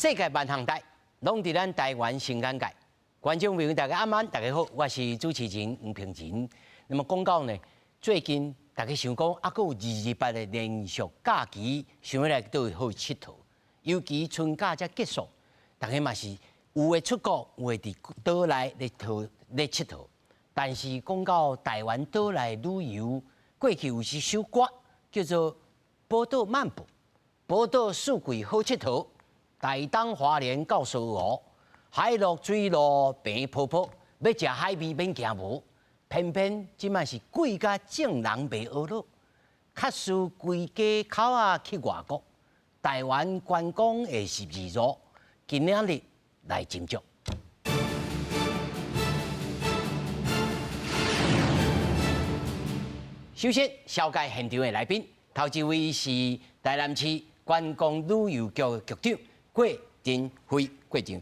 世界萬項代，攏佇咱台灣新眼界。觀眾朋友大家晚安，大家好，我是主持人黃平仁。那麼講到呢，最近大家想講，猶閣有228的連續假期，想欲來佗位好𨑨迌，尤其春假才結束，大家嘛是有的出國，有的佇島內咧佗咧𨑨迌。但是講到台灣島內旅遊，過去有一首歌叫做《寶島漫步》，寶島四季好𨑨迌，台東花蓮到蘇澳，海陸水路平波波，欲食海味免驚無，偏偏這擺是貴甲眾人袂呵咾，較輸規家口仔去外國，台灣觀光的十字路，今仔日來斟酌。首先，紹介現場的來賓，頭一位是台南市觀光旅遊局的局長郭真輝，郭長。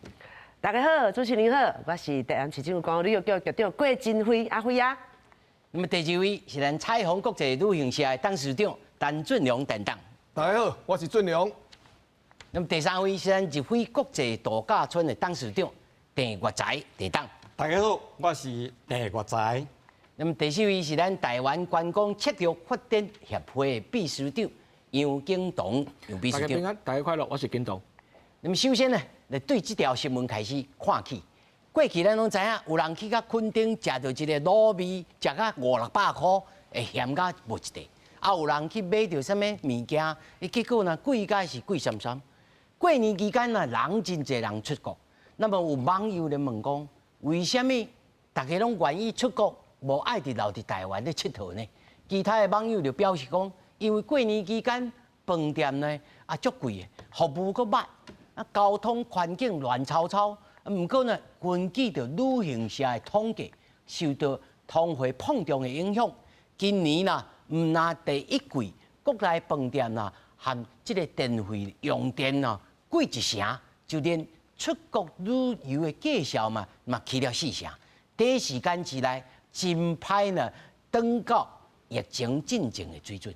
大家好，主持人好，我是台南市政府觀光旅遊局局長郭真輝，阿輝仔。那麼第二位是咱彩虹國際旅行社的董事長陳俊良陳董。大家好，我是俊良。那麼第三位是咱日輝國際度假村的董事長鄭月才鄭董。大家好，我是鄭月才。那麼第四位是咱台灣觀光策略發展協會的秘書長楊景棟楊秘書長。大家平安，大家快樂，我是景棟。那麼首先呢，來對這條新聞開始看起。過去咱攏知影，有人去到墾丁食著一个滷味，食甲五六百箍，會嫌甲無一塊。啊，有人去買著啥物物件，結果呢貴甲是貴參參。過年期間呢，人真濟人出國。那麼有網友咧問講，為啥物大家攏願意出國，無愛佇留佇台灣咧𨑨迌呢？其他的網友就表示講，因為過年期間飯店呢啊足貴的，服務閣歹。啊，交通環境亂糟糟。毋過呢，根據著旅行社的統計，受到通貨膨脹的影響，今年啦，毋但第一季國內飯店啦，和這个電費用電啊貴一成，就連出國旅遊的價數嘛嘛起了四成。短時間之內，真歹呢，轉到疫情進前的水準。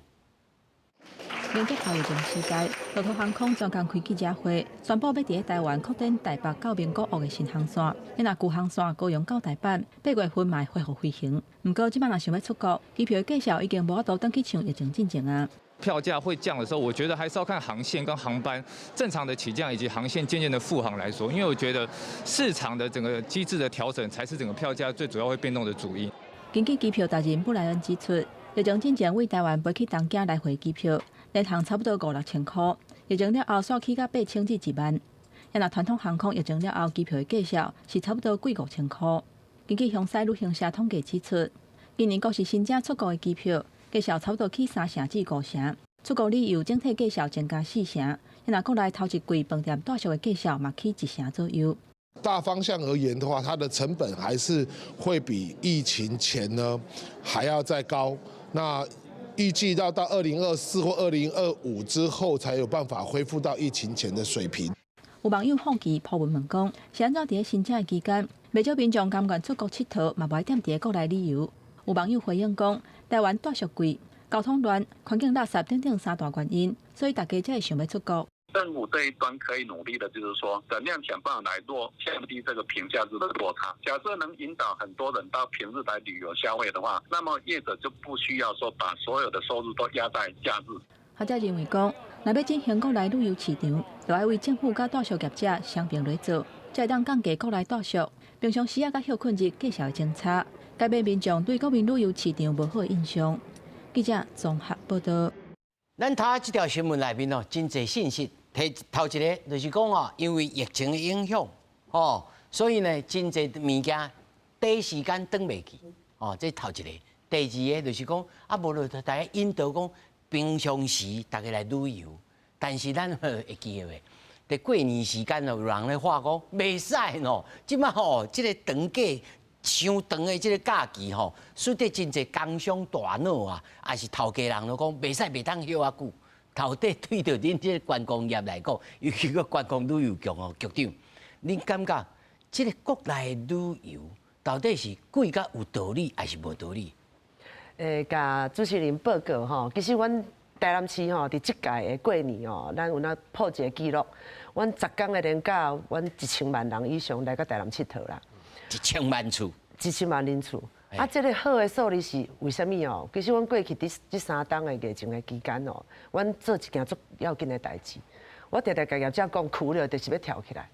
迎接後疫情時代，樂桃航空專工開記者會，宣布欲佇台灣擴展台北到名古屋的新航線。若舊航線高雄到大阪，8月份嘛會恢復飛行。毋過這擺若想欲出國，機票的價數已經無法度轉去像疫情進前啊。票價會降的時候，我覺得還是要看航線跟航班正常的起降以及航線漸漸的復航來說，因為我覺得市場的整個機制的調整，才是整個票價最主要會變動的主因。根據機票達人布萊恩指出，疫情進前對台灣飛去東京來回機票，聯航差不多五六千箍，疫情了後煞起到8千至1萬。若傳統航空疫情了後機票的價數是差不多貴5000箍。根據雄獅旅行社統計指出，今年國是申請出國的機票價數差不多起三成至五成，出國旅遊整體價數增加四成。若國內頭一季飯店住宿的價數嘛起一成左右。大方向而言的話，它的成本還是會比疫情前呢還要再高。那預計要到2024或2025之後，才有辦法恢復到疫情前的水平。有網友好奇 po 文問講，是按怎佇咧申請的期間，袂少民眾甘願出國𨑨迌，嘛無愛踮佇咧國內旅遊。有網友回應講，台灣住宿貴、交通亂、環境垃圾等等三大原因，所以大家才會想欲出國。政府這一端可以努力的，就是說，怎樣想辦法來降低這個平假日的落差。假設能引導很多人到平日來旅遊消費的話，那麼業者就不需要說把所有的收入都壓在假日。學者認為講，若欲振興國內旅遊市場，就愛為政府佮住宿業者雙邊來做，才會當降低國內住宿平常時仔佮歇睏日價數會增差，改變民眾對國民旅遊市場無好的印象。記者綜合報道。咱睇這條新聞內面哦，真濟信息。提頭一个就是講哦，因為疫情的影響，哦，所以呢，真濟物件短時間轉袂去，哦，這頭一个。第二个就是講，啊，無就大家引導講，平常時大家來旅遊，但是咱會記得袂？佇過年時間哦，有人咧話講，袂使喏，這擺吼，這个長假傷長的這个假期吼，使得真濟工商大腦啊，抑是頭家人攏講，袂使袂當歇遐久。到底對著恁這个觀光業來講，尤其個觀光旅遊局哦，局長，恁感覺這个國內旅遊到底是貴甲有道理，還是無道理？共主持人報告吼，其實阮台南市吼，佇這屆的過年吼，咱有哪破一个紀錄，阮10工的連假，阮1000萬人以上來到台南𨑨迌啦。 1000萬次。 1000萬人次。啊，這个好的數字是為啥物哦？其實阮過去佇這3冬的疫情的期間哦，阮做一件足要緊的代誌。我定定共業者講，苦了就是欲跳起來。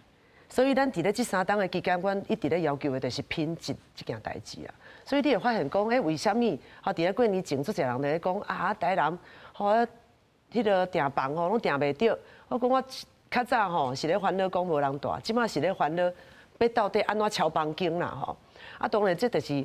所以咱佇咧這3冬的期間，阮一直咧要求的就是品質這件代誌啊。所以你會發現講，欸，為啥物？吼，佇咧過年前，足濟人咧講啊，台南吼，彼个訂房吼攏訂袂著。我講我較早吼是咧煩惱講無人蹛，這馬是咧煩惱欲到底按怎抄房間啦吼。啊，當然這就是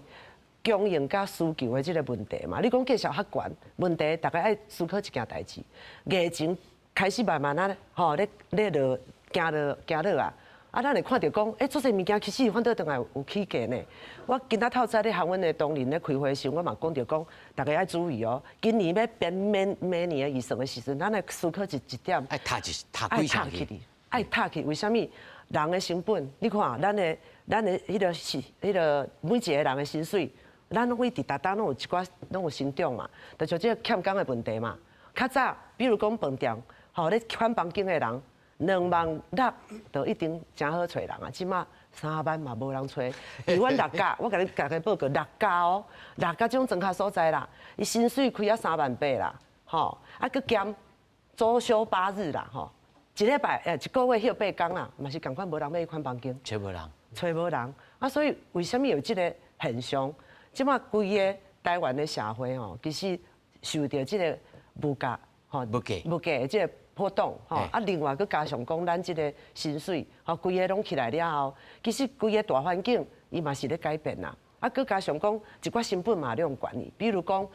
供應佮需求的這个問題嘛。你講價數較懸，問題逐家愛思考一件代誌。疫情開始慢慢仔吼咧咧落，行落行落啊。啊，咱會看著講，欸，足濟物件其實反倒轉來有起價呢。我今仔透早咧和阮的同仁咧開會時，我嘛講著講，逐家愛注意哦。今年欲編明明年的預算的時陣，咱愛思考一點，愛讀一讀幾下去，愛讀去。為啥物？人的成本，你看，咱的彼个是彼个每一个人的薪水，咱攏會佇逐冬攏有一寡攏有成長嘛。就像這个欠工的問題嘛。較早，比如講飯店，吼咧看房間的人，2萬6就已經誠好揣人啊，這馬3萬嘛無人揣。佇阮六甲，我共你逐家報告六甲哦，六甲這種莊跤所在啦，伊薪水開啊3萬8啦，吼，啊閣兼周休8日啦，吼，一禮拜一個月歇8工啦，嘛是仝款無人欲去看房間，揣無人，揣無人啊，所以為啥物有這个現象？這馬規个台灣的社會吼，其實受著這个物價吼，物價物價的這个波動吼，啊，另外閣加上講咱這个薪水吼，規个攏起來了後，其實規个大環境伊嘛是咧改變啦。啊，閣加上講一寡成本嘛兩懸去，比如講，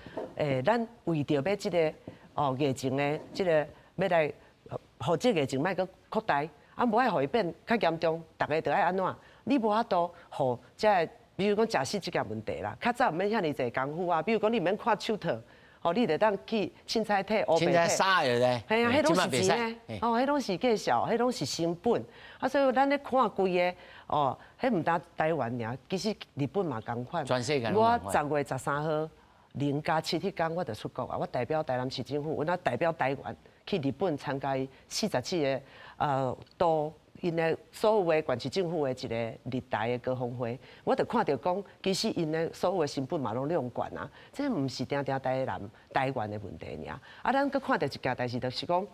咱為著欲這个哦疫情的這个欲來，予這个疫情莫閣擴大，啊，無愛予伊變較嚴重，逐家著愛按怎？你無法度予這个，比如講食肆這個問題啦，較早毋免遐爾濟工夫啊，比如講你毋免看手套。哦，你就當去凊彩摕烏白摕。衫的咧。係啊，彼攏是錢呢。哦，彼攏是價數，彼攏是成本。啊，所以咱咧看規個，哦，彼毋單台灣爾，其實日本嘛仝款。全世界。我10月13號0加7彼工我就出國啊！我代表台南市政府，阮啊代表台灣去日本參加47個都。𪜶的所有的縣市政府的一個日台的高峰會，我就看著講，其實𪜶的所有的成本嘛攏兩懸啊，這毋是定定台南台灣的問題爾。啊，咱閣看著一件代誌，就是講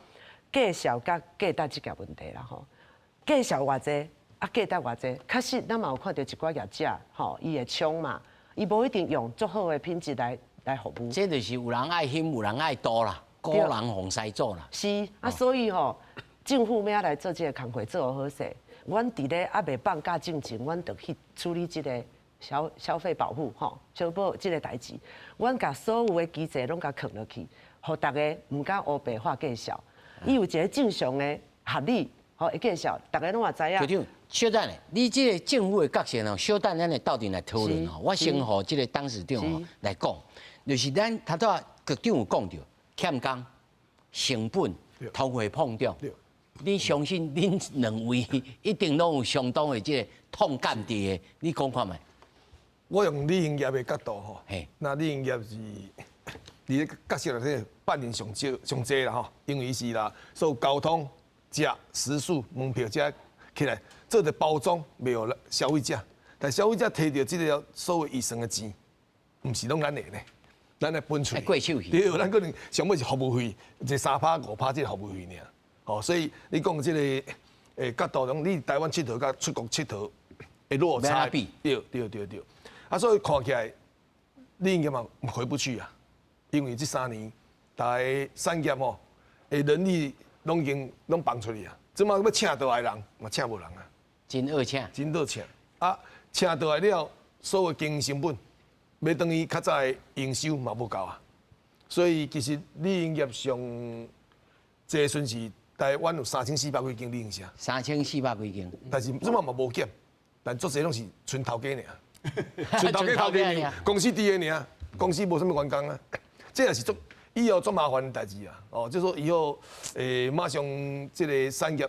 價數佮價值這件問題啦吼。價數偌濟，啊價值偌濟，確實咱嘛有看著一寡業者吼，伊會衝嘛，伊無一定用足好的品質來服務。這就是有人愛興，有人愛賭啦，古人奉師祖啦。是啊，所以吼，政府欲來做這个工課做好勢，阮佇咧猶未放假進前，阮就去處理這个消費保護吼，消保這个代誌。阮共所有的機制攏共囥落去，予逐家毋敢烏白話價數。伊有一个正常的合理吼的價數，逐家攏嘛知影。局長，稍等下，你這个政府的角色哦，稍等咱會鬥陣來討論吼。我先予這个董事長吼來講，就是咱頭拄仔局長有講著欠工、成本、通貨膨脹。你相信恁兩位一定攏有相當的這个痛感佇的，你講看覓？我用旅行業的角度吼，那旅行業是佇咧角色內底扮演上少上濟啦吼，因為是啦，所有交通、食、食宿、門票這起來做著包裝賣予消費者，但消費者提著這个所謂預算的錢，毋是攏咱的呢，咱來分出去。過手去。對，咱可能上尾是服務費，一3趴5趴這个服務費爾。哦，所以你講這个角度講，你台灣𨑨迌佮出國𨑨迌會落差，對對對對。啊，所以看起來你應該嘛回不去啊，因為這3年大家產業吼的人力攏已經攏放出去啊，這馬欲請倒來人嘛請無人啊，真惡請，真好請啊，請倒來了，所有經營成本欲轉去較早的營收嘛無夠啊，所以其實旅行業上濟時陣是。台灣有3400幾間旅行社，3400幾間，但是這馬嘛無減，但足濟攏是賰頭家爾，賰頭家頭家爾，公司佇个爾，公司無啥物員工啊，這也是足以後足麻煩的代誌啊。哦，就說以後馬上這個產業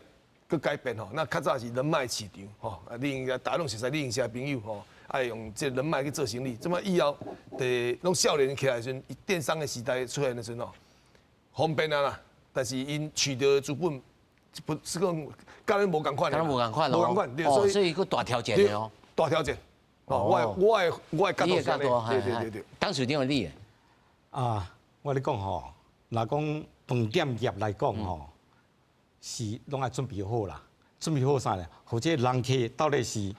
閣改變吼，那較早是人脈市場吼，啊，旅行社大家攏熟似旅行社的朋友吼，愛用這個人脈去做生意。這馬以後佇攏少年起來的時陣，電商的時代出現的時陣吼，方便啊啦，但是𪜶取得的資本不是講佮咱無仝款，佮咱無仝款無仝款，哦，所以閣大挑戰的哦，大挑戰。哦，我的角度是，對對對對。董事長你的啊，我咧講吼，若講飯店業來講吼，是攏愛準備好啦，準備好啥咧？或者人客到底是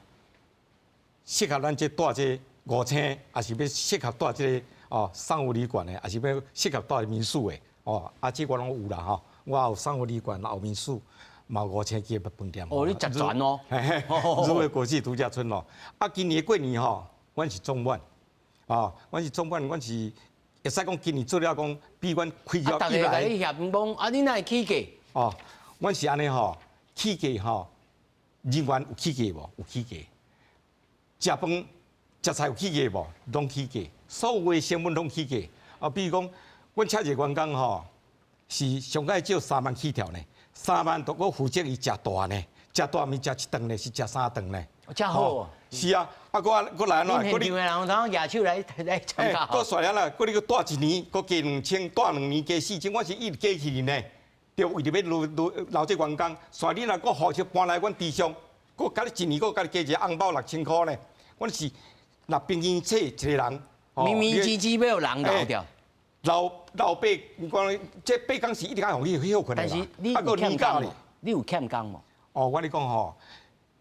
適合咱這住這五星，抑是欲適合住這個哦商務旅館的，抑是欲適合住民宿的？哦，啊，這我攏有啦吼，我有商務旅館，有民宿，嘛有五星級的飯店。哦，你食全哦。如匯國際度假村哦。啊，今年過年吼，阮是總滿，哦，阮是總滿，阮是會使講今年做了講比阮開業以來。逐家共你嫌講，啊，你哪會起價？哦，阮是按呢吼，起價吼，人員有起價無？有起價。食飯、食菜有起價無？攏起價，所有的成本攏起價。啊，比如講，阮請一個員工吼，是上蓋少3萬起跳呢，3萬都閣負責伊食大呢，食大毋是食一頓呢，是食三頓呢。遮好。是啊，啊，閣閣來按怎？閣你人通舉手來來參加。閣煞了啦，閣你閣蹛一年，閣加2000，蹛兩年加4000，我是一直加起呢。對，為著欲留留留這員工，煞你若閣負責搬來阮池上，閣共你一年閣共你加一個紅包6000箍呢。阮是若平均請一個人，明明知知欲予人留著。留留八，講這八工是一定愛予伊歇睏的但是你有欠工無？你有欠工無？哦，我咧講吼，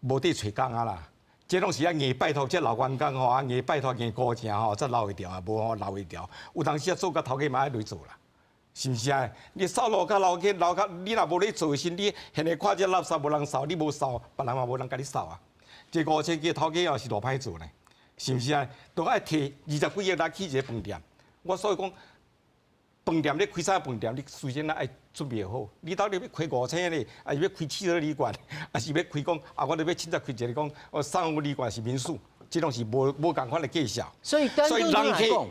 無得揣工啊啦。這攏是愛硬拜託這老員工吼，啊硬拜託硬顧情吼，才留會牢啊，無吼留袂牢。有當時啊做甲頭家嘛愛來做啦，是毋是啊？你掃路較留去留較，你若無咧做的時，你現在看這垃圾無人掃，你無掃，別人嘛無人共你掃啊。這五千幾頭家也是偌歹做呢，是毋是啊？都愛提20幾億來起一個飯店。我所以講，飯店咧開啥飯店，你事先愛準備好。你到底欲開五星咧，抑是欲開汽車旅館，抑是欲開講啊？我咧欲凊彩開一個講，哦，商務旅館是民宿，這攏是無無仝款的介紹。所以，所以人客，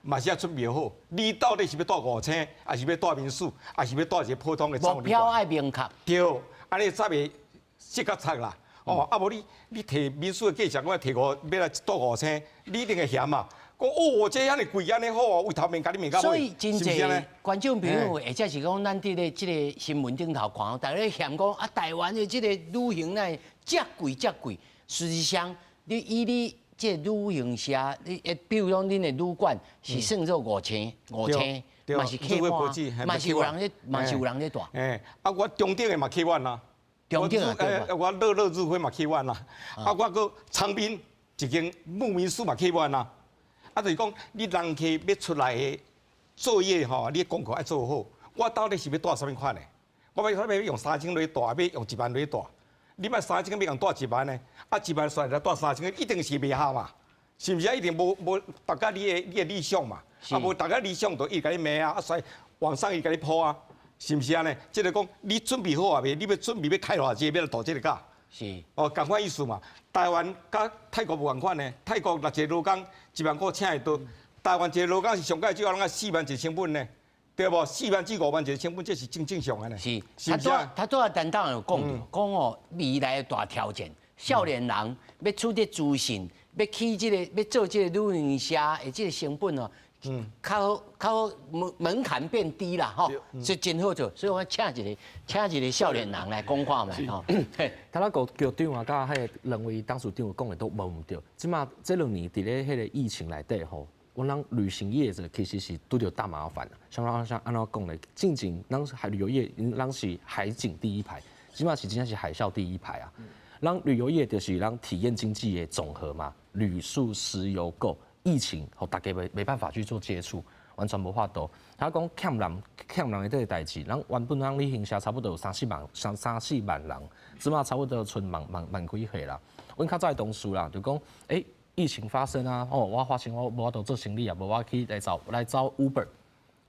嘛是愛準備好。你到底是欲住五星，抑是欲住民宿，抑是欲住一個普通的目標愛明確。對，按呢才袂失較差啦。哦，啊無你你提民宿的價錢，我提五欲來住五星，你一定會嫌嘛。講哦，這遐爾貴，按呢好，為頭面共你罵到尾。所以真濟觀眾朋友，或者是講咱佇咧這個新聞頂頭看，逐家嫌講啊，台灣的這個旅行哪會遮貴遮貴。事實上，你以你這個旅行社，你比如講恁的旅館是算做五星，五星嘛是客滿，嘛是有人咧，嘛是有人咧住。欸，啊，我中頂的嘛客滿啊。中頂啊，我樂樂如輝嘛客滿啦，啊，我閣長濱一間牧民宿嘛客滿啦，啊，就是講你人客欲出來的做業吼，你的功課愛做好。我到底是欲住啥物款的？我欲用3000來住，欲用1萬來住。你欲3000欲共住1萬呢？啊，1萬煞來住3000，一定是袂合嘛？是毋是啊？一定無無達到你的理想嘛？啊，無達到理想，就伊共你罵啊，啊，所以網上伊共你潑啊。是毋是按呢？這個講你準備好啊未？你欲準備欲開偌濟，欲來度這個價？是。哦，仝款意思嘛。台灣佮泰國無仝款呢。泰國若一個勞工1萬塊請會到，台灣一個勞工是上蓋少攏愛4萬一個成本呢，對無？4萬至5萬一個成本，這是真正常的呢。是。是毋是啊？他拄仔陳董有講著，講哦未來的大挑戰，少年人欲取得資訊，欲起這個，欲做這個旅行社的這個成本哦。較較門門檻變低啦，吼，所以真好做，所以我請一個請一個少年人來講看覓吼。頭仔個局長啊，佮彼个兩位董事長講的都無毋對。這馬這兩年佇咧彼個疫情內底吼，阮人旅行業者其實是拄著大麻煩。像像按怎講咧，進前咱海旅遊業，咱是海景第一排，這馬是真正是海嘯第一排啊。咱旅遊業就是咱體驗經濟的總和嘛，旅宿食遊購。疫情，予大家沒辦法去做接觸，完全無法度。他講欠人欠人的這個代誌，咱原本咱旅行社差不多有三四萬三三四萬人，這馬差不多賰萬萬萬幾歲啦。阮較早的同事啦，就講，欸，疫情發生啊，哦，我發現我無法度做生理啊，無我去來走來走 Uber，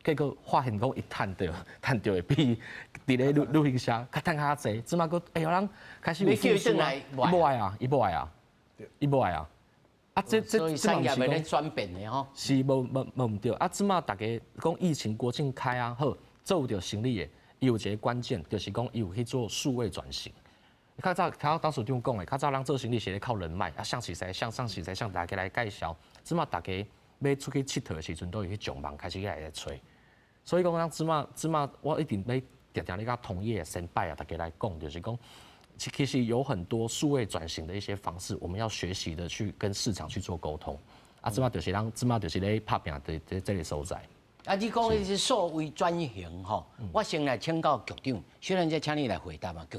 結果發現講伊趁著趁著會比佇咧旅旅行社較趁較濟。這馬閣欸，有人開始有復甦啊，伊無愛啊，伊無愛啊，伊無愛啊。啊，這這所以產業欲咧轉變的吼，是無無無毋對。啊，這馬逐家講疫情國境開啊，好做著生理的，伊有一個關鍵，就是講伊有去做數位轉型。較早頭董事長講的，較早人做生理是咧靠人脈，啊，向誰誰向上誰誰向大家來介紹。這馬逐家欲出去𨑨迌的時陣，都會去上網開始來咧揣。所以講，咱這馬這馬，我一定欲定定咧佮同業先輩啊，大家來講，就是講，其實有很多數位轉型的一些方式，我們要學習的去跟市場去做溝通。啊，這馬就是咱這馬就是咧拍拚佇佇這个所在。啊，你講的是數位轉型吼，我先來請教局長，雖然再請你來回答嘛，局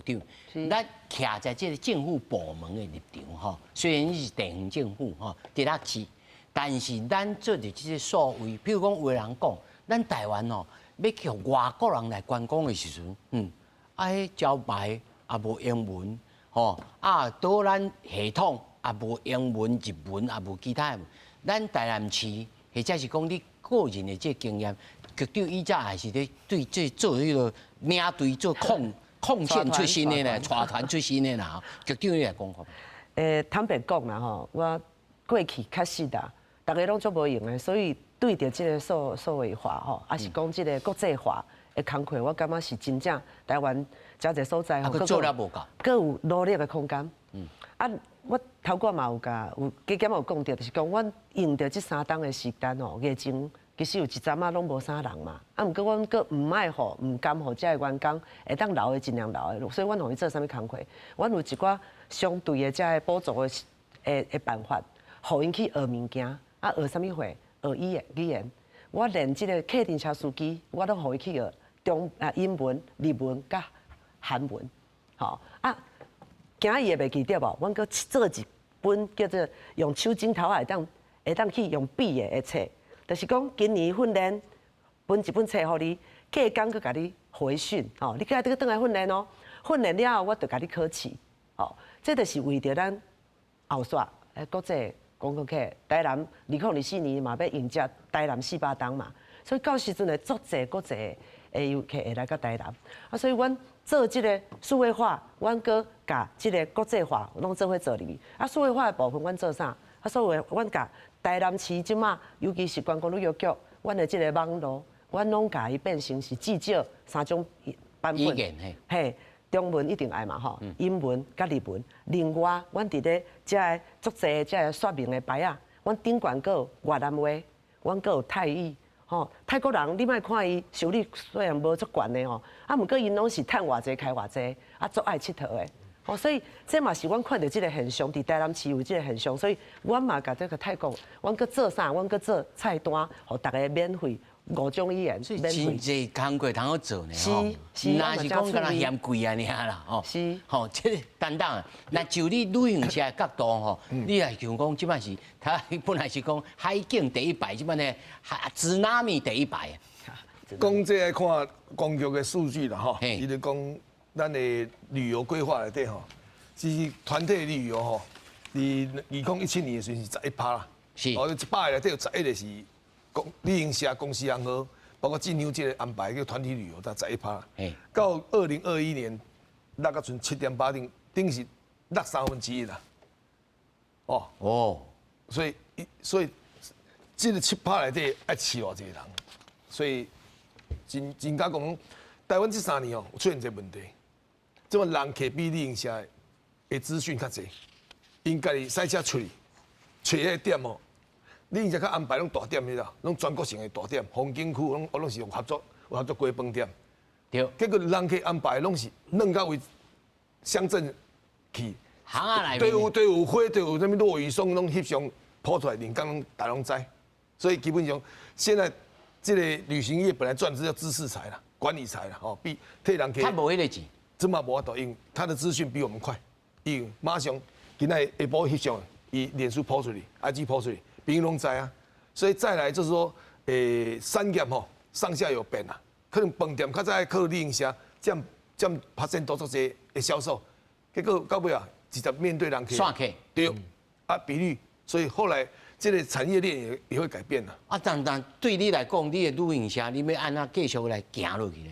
長，咱徛在這个政府部門的立場吼，雖然你是地方政府吼，佇咧市，但是咱做的這些數位，比如講有的人講，咱台灣吼，欲叫外國人來觀光的時陣，啊，彼招牌也無英文，吼，啊，導覽系統也無英文、日文，也無其他的，咱台南市或者是講你個人的這個經驗，局長以前也是咧對這做彼个領隊做控控線出身的呢，帶團出身的啦，局長你來講看。坦白講啦吼，我過去確實啊，逐个攏足無閒的，所以對著這个數位化吼，抑是講這个國際化的工課，我感覺是真正台灣誠濟所在吼，閣做了無夠，閣有努力的空間。啊，我頭拄嘛有共有加減有講著，就是講阮用著這三冬的時間吼，疫情其實有一陣仔攏無啥人嘛。啊，毋過阮閣毋愛予，毋甘予遮个員工會當留的盡量留的，所以阮予伊做啥物工課？阮有一寡相對的遮个補助的辦法，予𪜶去學物件，啊，學啥物貨？學語言。我連這个客運車司機，我攏予伊去學中啊英文、日文佮韓文，吼啊。驚伊會袂記得無？阮閣做一本叫做用手指頭會當會當去用筆的冊，就是講今年訓練分一本冊予你，隔工閣共你回訓，吼，你閣愛閣轉來訓練哦。訓練了後，我就共你考試，吼，這就是為著咱後續國際觀光客，台南2024年嘛欲迎接台南400冬嘛，所以到時陣會足濟國際的遊客會來到台南，啊，所以阮做這个數位化，阮閣共這个國際化攏做伙做入去。啊，數位化的部分，阮做啥？啊，所以阮共台南市這馬，尤其是觀光旅遊局，阮的這个網路，阮攏共伊變成是至少三種版本。嘿，中文一定愛嘛吼，英文佮日文。另外，阮佇咧遮个足濟遮个說明的牌仔，阮頂懸閣有越南話，阮閣有泰語。吼，泰國人你莫看伊收入雖然無足懸的吼，啊，毋過𪜶攏是趁偌濟開偌濟，啊，足愛𨑨迌的。吼，所以這嘛是阮看著這个現象，佇台南市有這个現象，所以阮嘛共這个泰國，阮閣做啥？阮閣做菜單，予逐家免費五種語言。所以真濟工課通好做呢，吼，若是講敢若嫌貴按呢啦，吼，是，吼，這個擔當。那就你旅行社的角度吼，你也想講這擺是，他本來是講海景第一排，這擺呢，海 tsunami 第一排。講這個看觀光局的數據啦，吼，伊就講咱的旅遊規劃內底吼，其實團體旅遊吼，佇2017年的時陣是11%啦，哦，100個內底有11個是公旅行社公司行號，包括政府這个安排叫團體旅遊，才11%。到2021年落到賰7.8等，等於是落1/3啦。哦哦，所以這个7%內底愛飼偌濟人，所以真真敢講，台灣這3年哦出現一个問題，這麼人客比旅行社的資訊較濟，𪜶家己駛車出去，揣彼个點哦，旅行社較安排攏大點，你知影？攏全國性的大點，風景區攏攏是有合作有合作雞飯店。結果人客安排攏是軟到位鄉鎮去，對有對有花，對有啥物落羽松，攏翕相 po 出來，連工攏大家攏知。所以基本上現在這個旅行業本來賺的是叫知識財啦、管理財啦，吼，比替人客。較無彼个錢。這嘛無法度，因為他的資訊比我們快，伊馬上今仔下晡翕相，伊臉書 po 出去，IG po 出去，朋友攏知啊。所以再來就是說，產業吼上下有變啦，可能飯店較早靠旅行社佔佔百分多足濟的銷售，結果到尾啊，直接面對人客。散客。對，啊比率，所以後來這個產業鏈也會改變啦。啊，但對你來講，你的旅行社，你欲按怎繼續來行落去呢？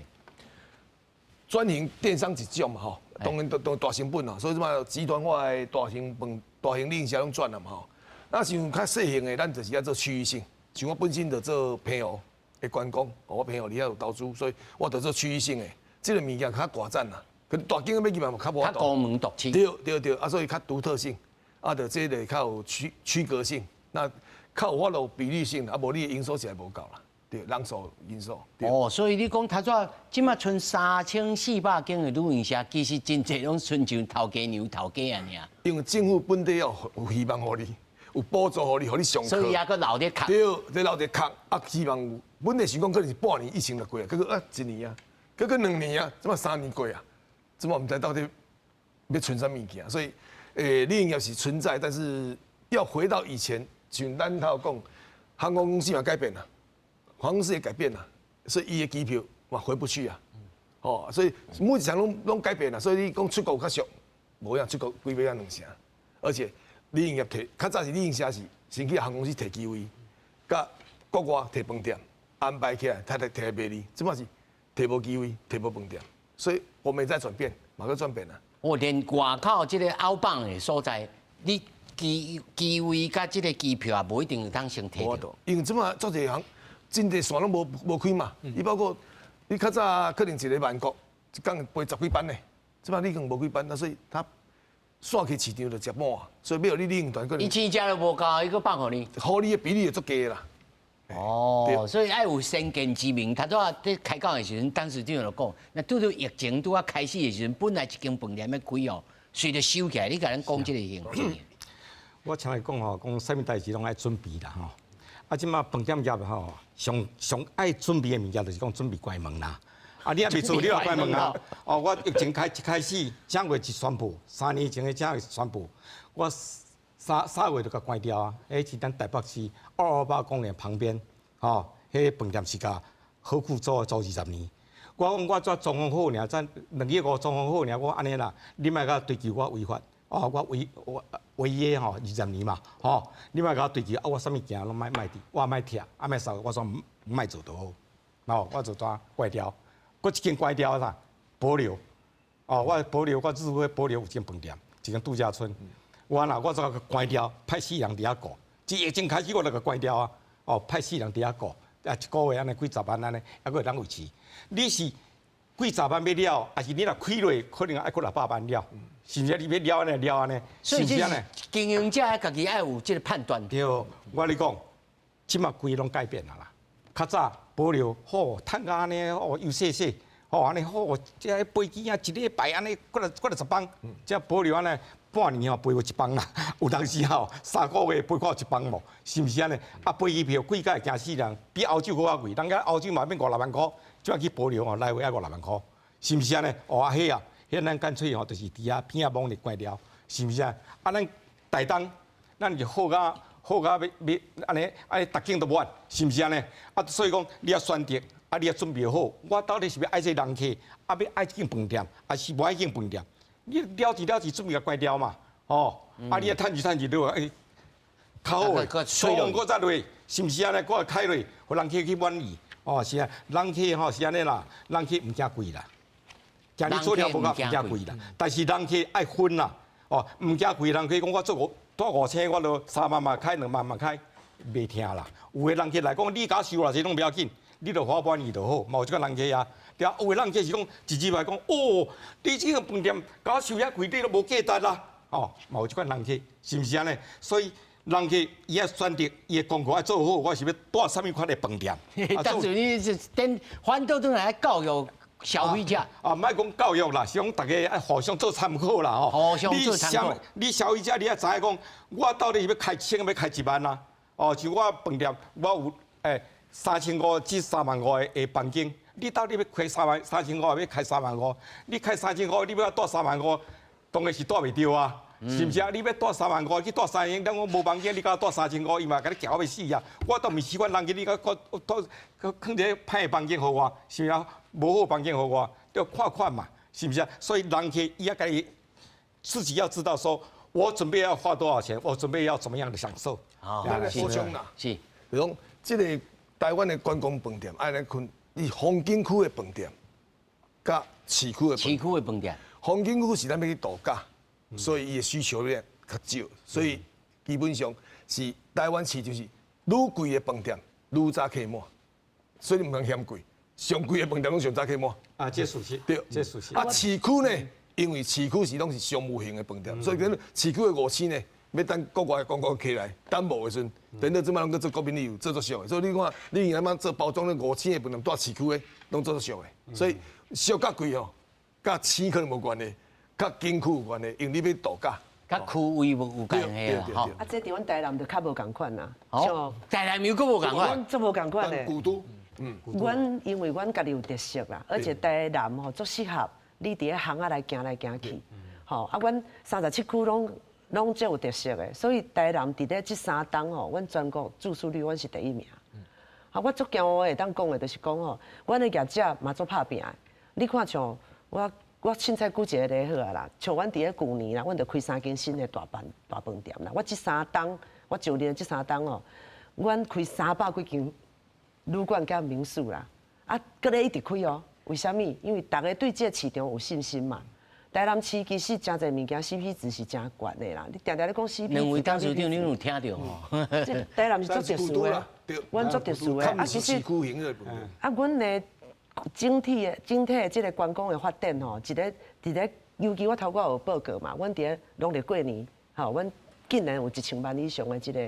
轉型電商一種嘛吼，當然都都大成本啦，所以這馬集團化的大型飯大型旅行社攏轉啦嘛吼。那像較細型的，咱就是愛做區域性。像我本身就做澎湖的觀光，我澎湖裡遐有投資，所以我就做區域性的。這个物件較大盞啦，可是大間欲去嘛較無法度。較孤門獨市。對對對，啊，所以較獨特性，啊，就這个較有區區隔性，那較有法度比率性，啊，無你的營收起來無夠啦。對，人數人數。哦，所以你講頭先，這馬賰3400間的旅行社，其實真濟攏親像頭家娘頭家按呢。因為政府本底要有希望予你，有補助予你，予你上課。所以猶閣留咧卡。對，這留咧卡啊，希望有。本來想講可能是半年疫情就過啊，結果啊一年啊，結果2年啊，這馬3年過啊，這馬毋知到底欲賰啥物件。所以，旅行業是存在，但是要回到以前，像咱頭講，航空公司嘛改變啦，航空公司也改變啦，所以伊的機票嘛回不去啊。哦，所以每一場攏改變啦。所以你講出國較俗，無影出國貴欲啊兩成，而且旅行業提較早是旅行社是先去航空公司提機位，佮國外提飯店安排起來，提提提來賣你，這馬是提無機位，提無飯店，所以我們在轉變，嘛閣轉變啦。哦，連外口這個outbound的所在，你機位佮這個機票也無一定會當先提著。因為這馬足濟航，真濟線攏無開嘛。你包括你較早可能一個萬國一工飛十幾班呢，這馬你可能無幾班，那所以他線去市場就食滿，所以欲予你旅行團可能。伊錢食都無夠，伊閣放予你。予你的比例就足低啦。哦，所以愛有先見之明。頭拄仔佇開講的時陣，董事長就講，若拄著疫情拄仔開始的時陣，本來一間飯店欲開哦，隨著收起來。你共咱講這個形勢。我請伊講吼，講啥物代誌攏愛準備啦吼。啊，這馬飯店業吼，上上愛準備的物件就是講準備關門啦。啊，你猶未做，你就關門啊？哦，我疫情開一開始，正月一宣布，3年前的正月宣布，我三月就共關掉啊。彼是咱台北市228公園旁邊，吼，彼個飯店是共好庫租租20年。我講我怎裝潢好爾，才2億5裝潢好爾，我按呢啦，你莫共追究我違法，哦，我違我違約吼20年嘛，吼，你莫共我追究，啊，我啥物件攏莫莫佇，我莫拆，啊莫收，我煞毋愛做就好，哦，我就怎關掉，閣一間關掉啥，保留，哦，我保留我只會保留有一間飯店，一間度假村，我若我怎關掉，派四人佇遐顧，自疫情開始我就共關掉啊，哦，派四人佇遐顧，啊，一個月按呢幾十萬按呢，猶閣會當維持。你是幾十萬欲了，抑是你若開落，可能愛閣600萬了，是毋是？你欲了按呢了按呢？所以這是經營者家己愛有這個判斷。對，我共你講，這馬規攏改變啊啦。較早保留好，趁甲按呢哦，又細細，吼按呢好，這飛機啊，一禮拜按呢，過來過來10班，這保留按呢半年吼飛無一班啦。有當時吼3個月飛看一班無，是毋是按呢？啊，飛機票貴甲會驚死人，比歐洲閣較貴。人家歐洲嘛免五六萬箍，這馬去保留吼來回愛五六萬箍，是毋是按呢？哦啊，彼啊，彼咱乾脆吼就是佇遐邊仔網咧關掉，是毋是啊？啊，咱台東，咱就好甲好甲欲欲按呢，按呢逐間都無按，是毋是按呢？啊，所以講你愛選擇，啊，你愛準備好，我到底是欲愛這人客，啊，欲愛這間飯店，抑是無愛這間飯店？你了錢了錢準備共關掉嘛，吼！啊，你愛趁錢趁錢對無？欸，較好的，裝潢閣再落，是毋是按呢？閣開落，予人客去滿意。哦，是啊，人客吼是按呢啦，人客毋驚貴啦，驚你做了無夠毋驚貴啦。但是人客愛分啦，哦，毋驚貴，人客講我做五蹛五星，我都3萬嘛開，2萬嘛開，袂聽啦。有的人客來講，你共我收偌濟攏無要緊，你著予我滿意就好，嘛有這款人客啊。對啊，有的人客是講一入來講，哦，你這個飯店共我收遐貴，你都無價值啦。哦，嘛有這款人客，是毋是按呢？所以人客伊愛選擇，伊的功課愛做好，我是欲蹛啥物款的飯店。但是你是等反倒轉來教育消費者。啊，莫講教育啦，是講逐家愛互相做參考啦，吼。互相做參考。你消費者你愛知影講，我到底是欲開千，欲開1萬啊？哦，像我飯店，我有3500至3萬5的房間，你到底欲開3萬3500，欲開3萬5？你開3500，你欲蹛3萬5，當然是蹛袂著啊，是毋是啊？你欲蹛3萬5去蹛三千，咱講無房間，你共我蹛3500，伊嘛共你撬欲死啊！我都毋是阮人去，你閣閣蹛閣囥一个歹的房間予我，是毋是啊？無好房間予我，要看看嘛，是毋是啊？所以人客伊愛家己自己要知道，說我準備要花多少錢，我準備要怎麼樣的享受。啊，補充啦，是，比如講這個台灣的觀光飯店，按呢分，伊風景區的飯店，佮市區的市區的飯店。風景區是咱欲去度假，所以伊的需求量較少，所以基本上是台灣市就是愈貴的飯店愈早客滿，所以你毋通嫌貴，上貴的飯店攏上早客滿。啊，這事實。對，這事實。啊，市區呢，因為市區是攏是商務型的飯店，所以講市區的五星呢，欲等國外觀光客來，等無的時陣，等到這擺攏閣做國民旅遊做足俗的，所以你看，你現在做包裝咧五星的飯店，蹛市區的攏做足俗的，所以俗佮貴吼，佮市可能無關係，佮景區有關係，因為你欲度假，佮區位無有關係啦，吼。啊，這佇阮台南就較無仝款啦。哦，台南又閣無仝款。阮足無仝款的。古都，阮因為阮家己有特色啦，而且台南吼足適合你佇咧巷仔來行來行去，吼啊，阮37區攏足有特色的，所以台南佇咧這三冬吼，阮全國住宿率阮是第一名。啊，我足驕傲會當講的，就是講吼，阮的業者嘛足拍拚的。你看像我凊彩舉一個例好啊啦，像阮佇咧舊年啦，阮就開三間新的大飯店啦。我這三冬，我上任這三冬哦，阮開300幾間旅館佮民宿啦，啊，閣咧一直開哦。為啥物？因為逐家對這個市場有信心嘛。台南市其實誠濟物件 CP 值是誠懸的啦。你定定咧講 CP 值，兩位董事長，你有聽著吼？這台南是足特殊的，阮足特殊的。啊，其實啊，阮的整體的這個觀光的發展吼，一個佇咧，尤其我頭拄有報告嘛，阮佇咧農曆過年，吼，阮竟然有1000萬以上的這個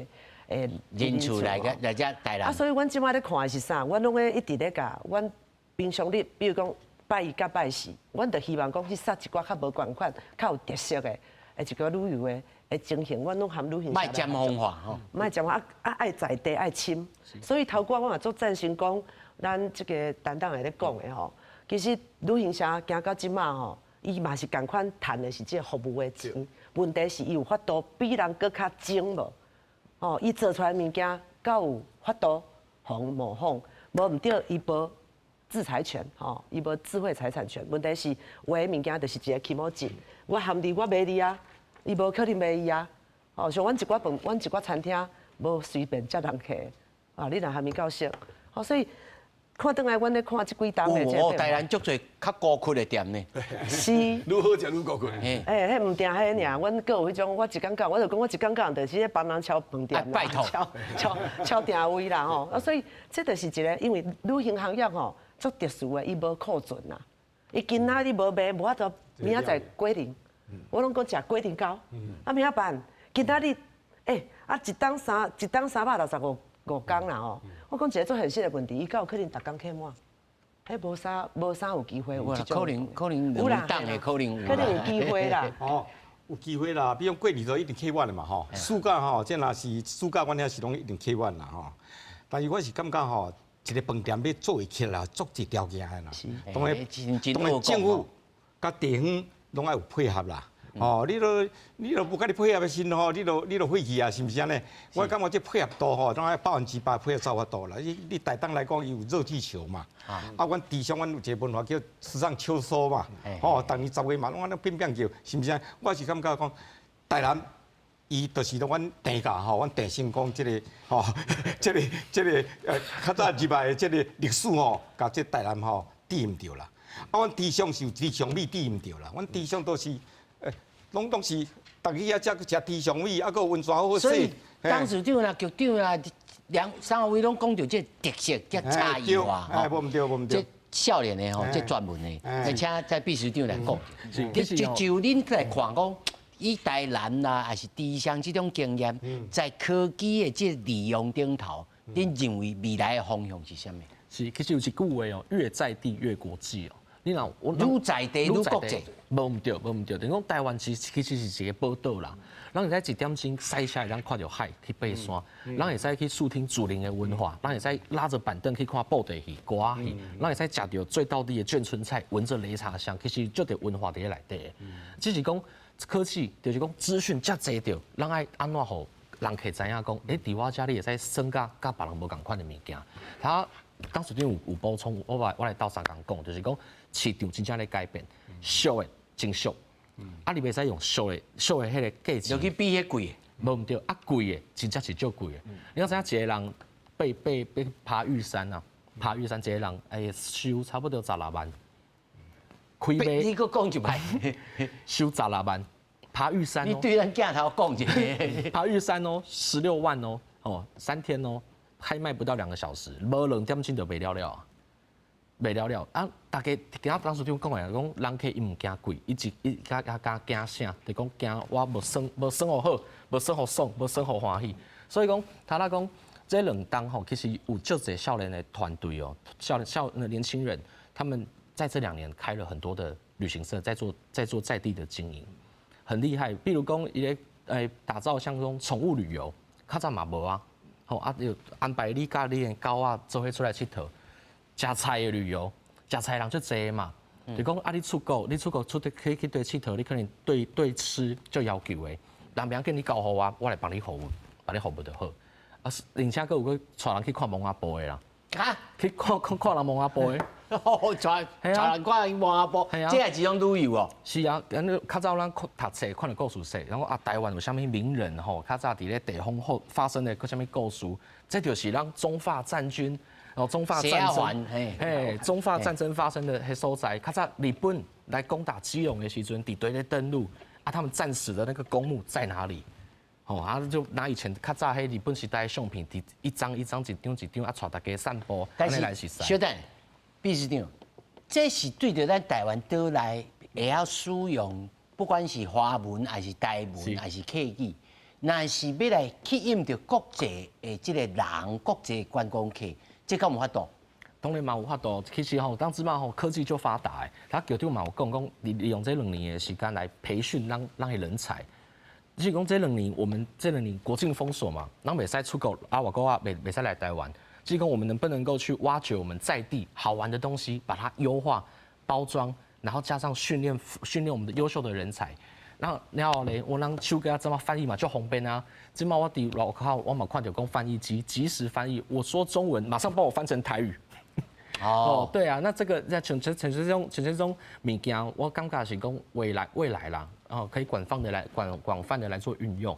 人數來個來遮台南。啊，所以阮這擺咧看的是啥？阮攏咧一直咧共阮平常日，比如講拜一佮拜四，阮就希望講去殺一寡較無仝款、較有特色的，一個旅遊的情形，阮攏含旅行社。莫尖風化吼，莫尖啊啊愛在地愛深，所以頭拄我嘛足贊成講，咱這個擔當會咧講的吼，其實旅行社行到這馬吼，伊嘛是仝款趁的是這個服務的錢，問題是伊有法度比人閣較精無？哦，伊做出來物件夠有法度予人模仿，無毋對，伊無智財權，吼，伊無智慧財產權。問題是有的物件就是一個起毛錢，我含你我賣你啊，伊無可能賣伊啊。哦，像阮一寡飯，阮一寡餐廳無隨便接人客，啊，你若含伊夠熟，哦，所以看轉來，阮咧看這幾冬的這哦，台南足濟較高級的店呢。是。愈好食愈高級。欸，彼毋定彼爾，阮閣有彼種，我一感覺，我就講我一感覺就是咧幫人敲飯店拜託，敲訂位啦吼。啊，所以這就是一個，因為旅行行業吼足特殊的，伊無庫存啦。伊今仔日無賣，無法度明仔載過年。我攏講食過年糕，啊欲按怎辦？今仔日，欸，啊一冬365工啦吼。我講一個足現實的問題，伊敢有可能逐工客滿？彼無啥有機會有這種。可能兩冬的可能有。可能有機會啦。哦，有機會啦，比如過年都一定客滿的嘛吼。暑假吼，這若是暑假，阮遐是攏一定客滿啦吼。但是我是感覺吼，一個飯店欲做會起來，足濟條件的啦。當然，當然政府佮地方攏愛有配合啦。哦，你都無佮你配合的時陣吼，你都廢去啊，是毋是按呢？我感覺這配合度吼，攏愛100%配合才有法度啦。你台東來講，伊有熱氣球嘛，啊，阮池上阮有一個文化叫池上秋收嘛，吼，逐年10月嘛攏按呢變變叫，是毋是？我是感覺講，台南伊就是講阮鄭家吼，阮鄭成功這個吼，這個較早入來的這個歷史吼，共這台南吼對毋著啦。啊，阮池上是有池上米對毋著啦，阮池上都是。攏是，逐家遐食食池上米，啊，閣有溫泉好好所以董事長啦、局長啦，兩三位攏講著這特色佮差異化。哎，無毋對，無毋對。這少年的吼，這專門的，請在秘書長來講。就恁來看講，以台南啦，還是池上這種經驗，在科技的這利用頂頭，恁認為未來的方向是啥物？是，其實有一句話哦，越在地越國際哦。你若愈在地愈國際，無毋對，無毋對。等於講台灣其實是一個寶島啦，咱會使一點鐘駛車會當看著海去爬山，咱會使去視聽祖靈的文化，咱會使拉著板凳去看布袋戲、歌仔戲，咱會使食著最道地的眷村菜，聞著擂茶香，其實足濟文化佇咧內底。只是講科技，就是講資訊遮濟著，咱愛按怎予人客知影講，欸，佇我遮你會使耍佮佮別人無仝款的物件。他董事長有補充，我來鬥相共講，就是講市場真正咧改變，俗的真俗，啊你袂使用俗的彼個價錢，就去比彼貴的，無毋對，啊貴的真正是足貴的。你知影一個人爬爬玉山啊，爬玉山一個人會收差不多十六萬，開賣。你閣講一擺，收十六萬，爬玉山。你對咱鏡頭講一下，爬玉山哦，16萬哦，哦3天哦。開賣不到2個小時，無2點鐘就賣了了。賣了了啊！大家今仔董事長講的，講人客伊毋驚貴，伊一伊較較較驚啥？就講驚我無耍無耍予好，無耍予爽，無耍予歡喜。所以講，頭仔講這兩冬吼，其實有足濟少年的團隊哦，少年少年輕人，他們在這兩年開了很多的旅行社，在做在地的經營，很厲害。比如講，伊個打造像這種寵物旅遊，較早嘛無啊，吼啊，就安排你佮你的狗仔做伙出來𨑨迌。食菜的旅遊，食菜人足濟嘛。就講啊，你出國出去去對𨑨迌，你可能對吃就要求的。人袂要緊，你交予我，我來幫你服務，幫你服務就好。啊，而且閣有閣帶人去看墓仔埔的啦。啊？去看看看人墓仔埔的。帶帶人看墓仔埔，這也是一種旅遊哦。是啊，咱較早咱讀冊看著故事冊，然後啊，台灣有啥物名人吼，較早佇咧地方好發生的閣啥物故事，這就是咱中法戰軍。哦，中法戰爭，嘿，中法戰爭發生的彼所在，較早日本來攻打基隆的時陣，佇佗咧登陸，啊，他們戰死的那個公墓在哪裡？哦，啊，就拿以前較早彼日本時代的相片，佇一張一張、一張一張啊，帶大家散步，但是，小等，秘書長，這是對著咱台灣島內會曉使用，不管是華文還是台文還是客語，若是欲來吸引著國際的這個人、國際觀光客。這敢有法度？當然嘛有法度。其實吼，當這擺吼科技就發達的，他局長嘛有講講，利用這兩年的時間來培訓咱咱的人才。就是講這兩年，我們這兩年國境封鎖嘛，咱袂使出國啊，外國啊，袂使來台灣。就是講我們能不能夠去挖掘我們在地好玩的東西，把它優化、包裝，然後加上訓練訓練我們的優秀的人才。然後咧，我讓手機啊怎麼翻譯嘛，就方便啊。這擺我佇外口，我嘛看著講翻譯機即時翻譯，我說中文，馬上幫我翻成台語。哦，對啊，那這個在像這種物件，我感覺是講未來啦，然後可以廣泛的來做運用，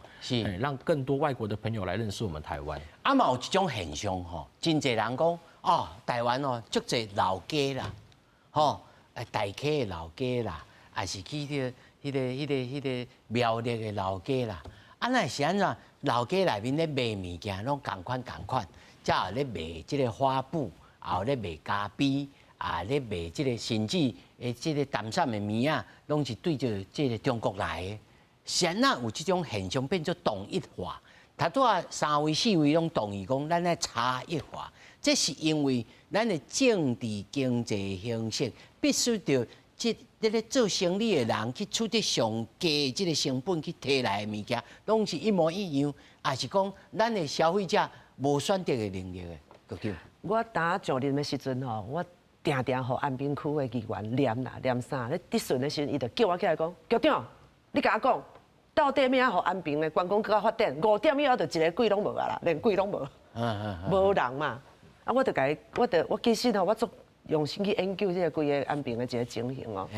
讓更多外國的朋友來認識我們台灣。啊嘛有一種現象吼，真濟人講哦，台灣哦，足濟老街啦，吼，大溪的老街啦，還是去彼個苗栗的老街啦，啊，那是按怎？老街內面咧賣物件攏仝款仝款，才有咧賣這個花布，也有咧賣咖啡，啊咧賣這個甚至的這個淡散的物仔，攏是對著這個中國來的。是按怎有這種現象變做統一化？頭拄仔三位四位攏同意講，咱愛差異化，這是因為咱的政治經濟形勢必須著。這咧做生意的人去取得上低這個成本去提來的物件，攏是一模一樣，抑是講咱的消費者無選擇的能力的，局長。我當上任的時陣吼，我定定予安平區的議員念啦念啥？咧質詢的時陣，伊就叫我起來講，局長，你共我講，到底欲按怎予安平的觀光閣較發展？5點以後就一个鬼攏無啊啦，連鬼攏無，無人嘛。啊，我就共伊，我就我其實吼，我足用心去研究這個規个安平的一個情形哦。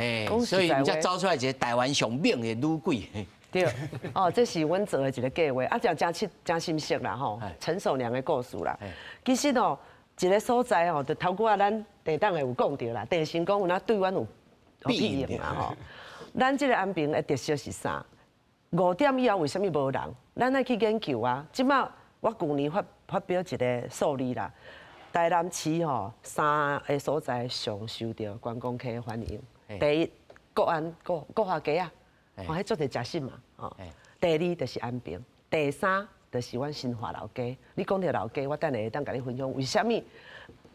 所以才走出來一個台灣上猛的女鬼。對，哦，這是阮做的一個計劃，啊，真真真心實啦吼，陳守娘的故事啦。其實哦，一個所在吼，就頭拄仔咱地董的有講著啦，鄭成功有哪對阮有庇蔭啦吼。咱這個安平的特色是啥？5點以後為啥物無人？咱愛去研究啊。這擺我舊年發表一個數字啦。台南市吼三个所在上受著觀光客的歡迎。第一，國安國華街仔，哦，彼足濟食肆嘛，吼。第二就是安平，第三就是阮新化老街。你講著老街，我等下會當共你分享為啥物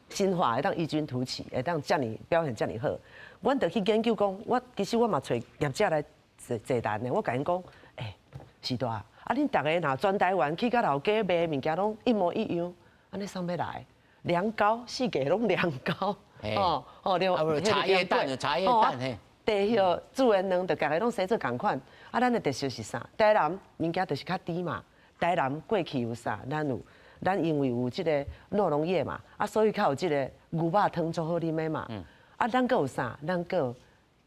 新化會當異軍突起，會當遮爾表現遮爾好。阮就去研究講，我其實我嘛揣業者來座座談的，我共𪜶講，欸，序大，啊恁逐个若全台灣去到老街賣的物件攏一模一樣，按呢啥欲來？涼糕，四界攏涼糕，哦哦，對，茶葉蛋，茶葉蛋嘿，茶葉煮的卵，就逐个攏生做仝款。啊，咱的特色是啥？台南物件就是較甜嘛。台南過去有啥？咱有，咱因為有這個酪農業嘛，啊，所以較有這個牛肉湯足好啉的嘛。啊，咱閣有啥？咱閣有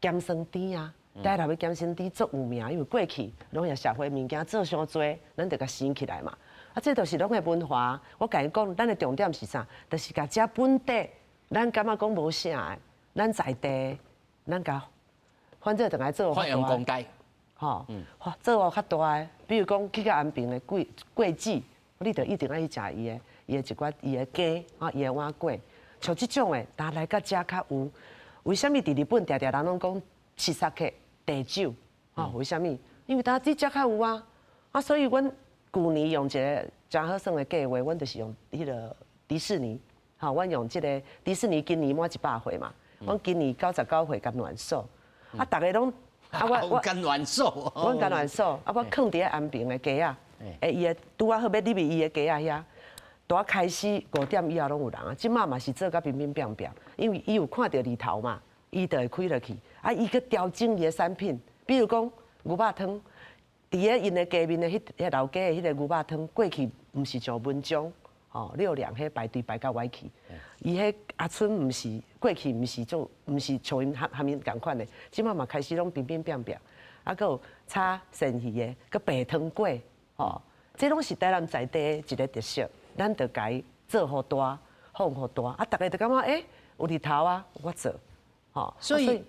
鹹酸甜啊。台南的鹹酸甜足有名，因為過去農業社會物件做傷濟，咱就共生起來嘛。啊，這就是攏的文化。我共伊講，咱的重點是啥？就是共遮本地，咱感覺講無啥的，咱在地，咱共反正轉來做發揚光大。吼，做較大的，比如講去到安平的粿粿子，你就一定愛去食伊的，伊的一寡伊的羹，啊，伊的碗粿。像這種的，若來到遮較有。為啥物佇日本定定人攏講七殺客地酒？吼，為啥物？因為當佇遮較有啊。啊，所以阮舊年用一個誠好耍的計劃，阮就是用彼個迪士尼，吼，阮用這個迪士尼今年滿100歲嘛，阮今年99歲共暖壽，啊，逐家攏啊，我共暖壽，阮共暖壽，啊，我囥佇咧安平的街仔，欸，伊的拄仔好欲入去伊的街仔遐，拄仔開始5點以後攏有人啊，這馬嘛是做甲乒乒乓乓，因為伊有看著日頭嘛，伊就會開落去，啊，伊閣調整伊的產品，比如講牛肉湯。佇咧𪜶的街面的彼彼老街的彼個牛肉湯，過去毋是像文章吼六兩彼排隊排甲歪去，伊彼阿春毋是過去毋是做毋是像𪜶含含𪜶仝款的，這馬嘛開始攏乒乒乓乓，啊，閣有炒鱔魚的，閣白湯粿，吼，這攏是台南在地的一個特色，咱著共伊做予大，放予大，啊，逐家就感覺欸有日頭啊，我做，吼，所以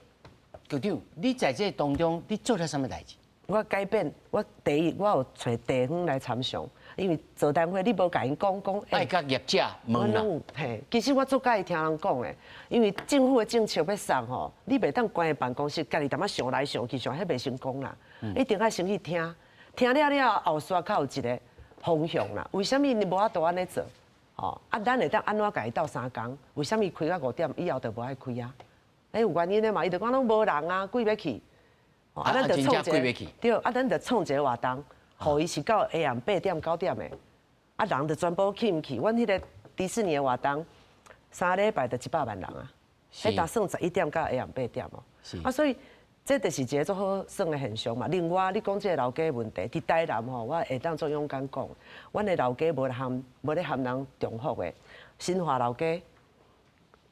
局長，你在這當中，你做了啥物代誌？我改變，我第一我有揣地方來參詳，因為座談會你無共𪜶講講，愛共業者問啦。嘿，其實我足佮意聽人講的，因為政府的政策欲送吼，你袂當關佇辦公室，家己淡仔想來想去，想彼袂成功啦。一定愛先去聽，聽了了後續較有一個方向啦。為啥物你無法度按呢做？吼，啊，咱會當按怎共伊鬥相共？為啥物開到5點以後就無愛開啊？欸，有原因的嘛，伊就講攏無人啊，鬼欲去。啊，咱就創一個，對，啊，咱就創一個活動，予伊是到下暗8點9點的，啊，人就全部去毋去？阮彼個迪士尼的活動，3禮拜就100萬人啊，彼當算11點到下暗8點哦。啊，所以這就是一個足好耍的現象嘛。另外，你講這個老街問題，佇台南吼，我會當足勇敢講，阮的老街無含無咧含人重複的，新華老街，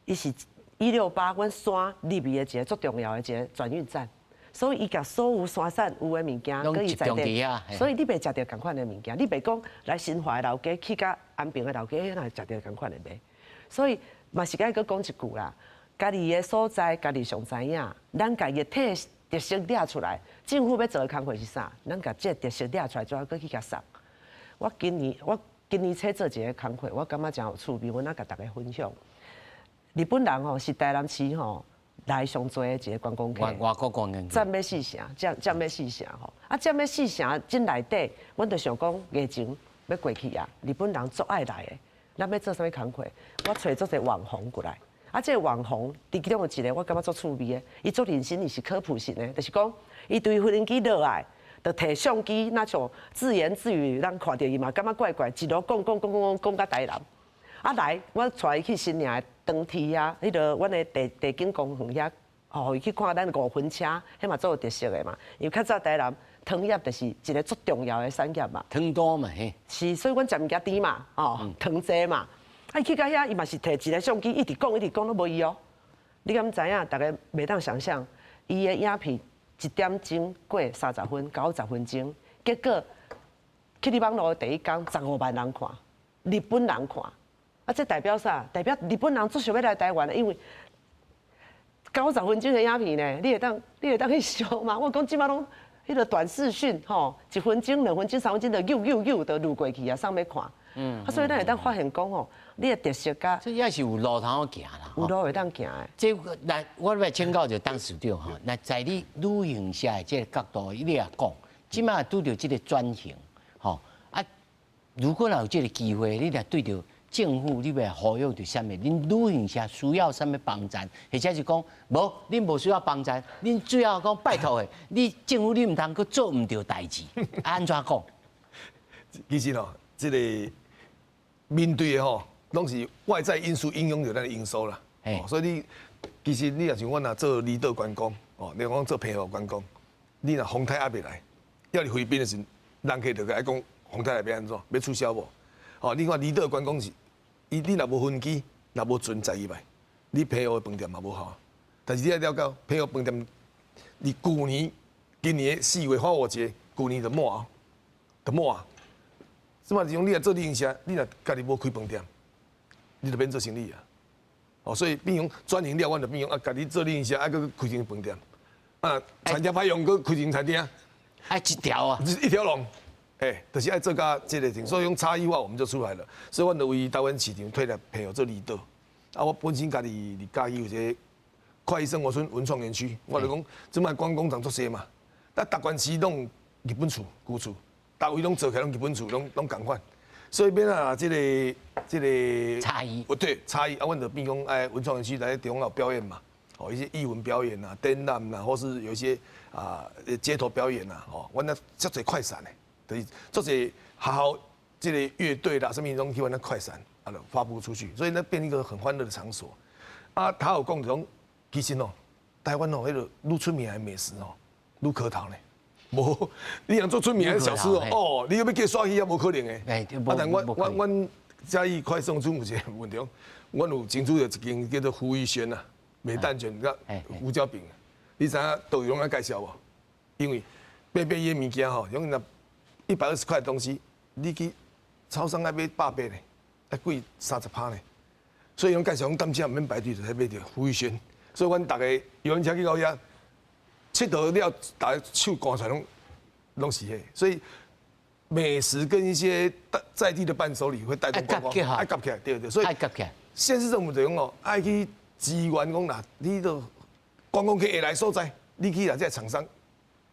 伊是168阮山入去的一個足重要的一個轉運站。所以伊共所有山產有的物件，閣伊在地，所以你袂食著仝款的物件，你袂講來新華的老街去佮安平的老街，彼若會食著仝款的袂？所以嘛是愛閣講一句啦，家己的所在，家己上知影，咱家己的特特色掠出來，政府欲做的工課是啥？咱共這個特色掠出來，之後閣去共送。我今年初做一个工課，我感覺誠有趣味，阮仔共大家分享。日本人吼是台南市吼來上濟的一個觀光客，外國觀光客，佔欲四成，佔佔欲四成吼。啊，佔欲四成，這內底，阮就想講疫情欲過去啊，日本人足愛來的，咱欲做啥物工課？我揣足濟網紅過來，啊，這個網紅佇其中有一個，我感覺足趣味的，伊足認真，伊是科普型的，就是講伊對無人機落來，就提相機，若像自言自語，人看著伊嘛感覺怪怪，一路講講講講講到台南。啊來，我帶伊去新營的長堤啊，彼个阮的地地景公園遐，予伊去看咱五分車，彼嘛足有特色的嘛。因為較早台南糖業就是一個足重要的產業嘛。糖都嘛嘿。是，所以阮食物件甜嘛，吼，糖濟嘛。啊，伊去到遐，伊嘛是提一個相機，一直講一直講，攏無伊哦。你敢知影？逐家袂當想像，伊的影片一點鐘過30分，90分鐘，結果去你網路的第一工，15萬人看，日本人看。啊，這代表啥？代表日本人足想欲來台灣，因為90分鐘的影片呢，你會當去想嗎？我講這馬攏彼個短視訊吼，1分鐘、2分鐘、3分鐘就溜溜溜就溜過去啊，啥欲看？啊，所以咱會當發現講吼，你的特色佮這也是有路通好行啦，有路會當行的。這個來，我欲請教一下董事長吼，那在你旅行社的這個角度，你也講，這馬拄著這個轉型，吼啊，如果若有這個機會，你若對著政府，你欲呼籲著啥物？恁旅行社需要啥物幫贊，或者是講無，恁無需要幫贊，恁主要講拜託的，你政府你毋通閣做毋著代誌，按怎講？其實哦，這個面對的吼，攏是外在因素影響著咱的營收啦。所以你其實你若像阮若做離島觀光，哦，你講做澎湖觀光，你若風颱猶未來，猶佇菲律賓的時陣，人客就愛講風颱來欲按怎，欲取消無？哦，你看離島觀光是，伊你若無飛機，若無船載伊來，你澎湖的飯店嘛無效。但是你愛了解，澎湖飯店，你舊年、今年4月花火節，舊年就滿，就滿。這嘛是講，你若做旅行社，你若家己無開飯店，你就免做生意啊。哦，所以變講轉型了，阮就變講啊，家己做旅行社，愛閣開間飯店，啊，餐廳歹用，閣開間餐廳，愛一條啊，一條龍，欸，就是愛做甲這個，所以講差異化，我們就出來了。所以，阮就為台灣市場推來澎湖做離島，啊，我本身家己佇嘉義有一个快意生活村文創園區，我就講，這擺觀光工廠足濟嘛，但逐縣市攏日本厝、舊厝，逐位攏做起來攏日本厝，攏攏仝款，所以變啊，這個差異，哦對，差異啊，阮就變講，哎，文創園區來地方有表演嘛，哦，一些藝文表演啊、展覽啦，或是有一些啊街頭表演啦，哦，阮那足濟快閃的，就是足濟學校這個樂隊啦，啥物攏去阮那快閃，啊，就發布出去，所以那變一個很歡樂的場所。啊，他有講講，其實哦，台灣哦，彼個愈出名的美食哦，愈可頭呢。無，你若做出名的小吃哦，哦，你欲叫煞去也無可能的。啊，但阮阮阮嘉義快送村有一個問題，阮有爭取著一間叫做胡宇軒啊，美蛋卷佮胡椒餅。你知影導遊攏愛介紹無？因為買買伊的物件吼，用那120塊的東西，你去超商愛買100倍呢，愛貴30%呢。所以攏介紹講踮遮毋免排隊，就買著胡宇軒。所以阮逐个遊覽車去到遐，𨑨迌了，逐个手乾出來攏攏是彼。所以美食跟一些在地的伴手禮會帶動觀光，愛夾起來，對對。所以縣市政府就講哦，愛去支援講啦，你都觀光客會來所在，你去啦，這个廠商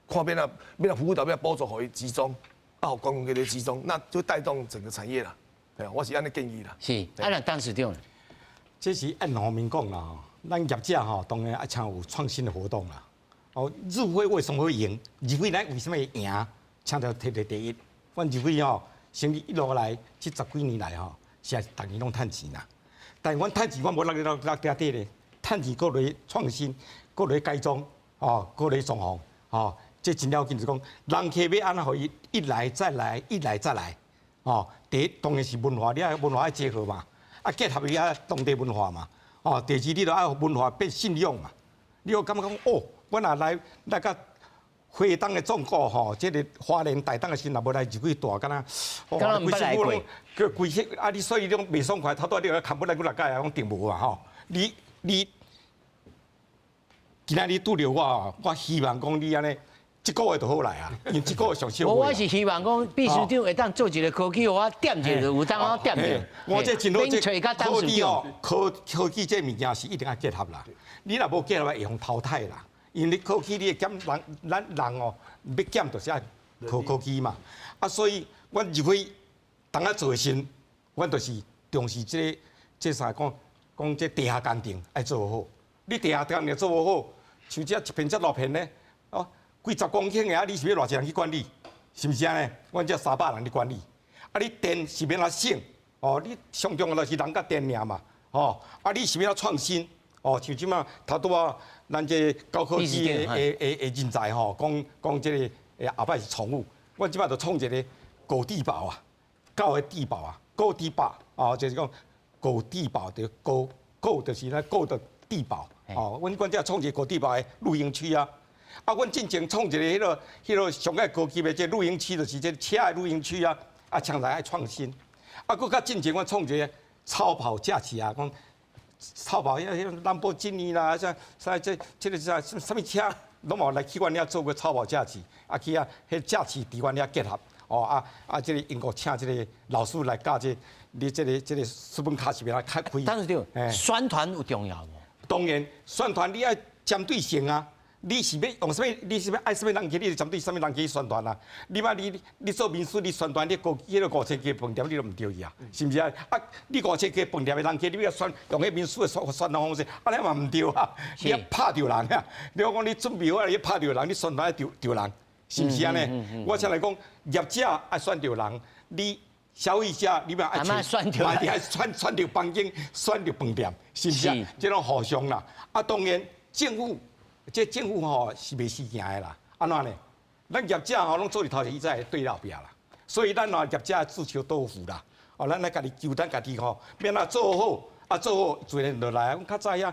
看欲按怎欲按怎輔導，欲按怎補助予伊集中，啊，予觀光客咧集中，那就帶動整個產業啦。對啊，我是按呢建議啦。是，啊，那董事長，這是按農民講啦，吼，咱業者吼當然愛請有創新的活動啦。哦，入會為什麼會贏？入會咱為什麼會贏？請著摕著第一。阮入會吼，生意一路來，這十幾年來吼，是逐年攏趁錢啦。但阮趁錢，阮無落落落底底咧，趁錢閣來創新，閣來改裝，哦，閣來裝潢，哦，這真要緊，就是講人客欲按怎予伊一來再來，一來再來，哦，第一當然是文化，你愛文化愛結合嘛，啊結合伊啊當地文化嘛，哦，第二你著愛文化變信仰嘛，你有感覺講哦，阮若來來到花東的總部吼，這个花蓮台東的時陣，若無來入去蹛，敢若，敢若毋捌來過，叫規身啊！你所以你講袂爽快，頭拄仔你共看不來幾若擺啊，攏定無啊吼！你你今仔日拄著我，我希望講你按呢，這个月就好來啊，因為這個月上少。我是希望講，秘書長會當做一個科技，我點一下，有當我點著。我這真好，這科技哦，科科技這物件是一定愛結合啦。你若無結合，會予淘汰啦。因為你科技你會減人，咱人哦欲減就是愛靠科技嘛。啊，所以阮入去當仔做的時，阮就是重視這个這啥講講這地下工程愛做好。你地下工程做無好，像這一片這偌片呢，哦，幾十公頃的啊，你是欲偌濟人去管理？是毋是按呢？阮這300人咧管理。啊，你電是欲按怎省？哦，你上重要就是人佮電爾嘛。哦，啊，你是欲按怎創新？哦，像這馬頭拄仔咱這高科技的的的的人才吼，講講這个後擺是寵物，阮這馬就創一个狗地堡啊，狗的地堡啊，狗地堡哦，就是講狗地堡的狗狗就是咱狗的地堡哦，阮阮這創一个狗地堡的露營區啊，啊，阮進前創一个彼个彼个上蓋高級的這露營區，就是這車的露營區啊，啊，將來愛創新，啊，閣較進前阮創一个超跑駕駛啊，講。超跑，彼彼蘭博基尼啦，啥啥這這个啥啥物車，攏嘛來去阮遐做過超跑駕駛，啊去遐彼駕駛佇阮遐結合，哦啊啊，這个英國請這个老師來教這个，你這个這个書本卡是欲按怎開開。董事長，宣傳有重要無？當然，宣傳你愛針對性啊。你是欲用啥物？你是欲愛啥物人去？你就針對啥物人去宣傳啊？你捌你你做民宿，你宣傳你高彼个5000間飯店，你都毋對去啊？是毋是啊？啊，你5000間飯店的人去，你欲宣用彼民宿的宣宣傳方式，按呢嘛毋對啊！你拍著人啊！你講你準備好，你拍著人，你宣傳愛著著人，是毋是按呢？我才來講，業者愛選著人，你消費者你嘛愛選，嘛愛選選著房間，選著飯店，是毋是啊？這攏互相啦。啊，當然政府。這政府吼是袂死行的啦，按怎呢？咱業者吼攏做佇頭前，伊才會綴後壁啦。所以咱若業者自求多福啦。哦，咱來家己求咱家己吼，欲按怎做好，啊做好自然就來。阮較早遐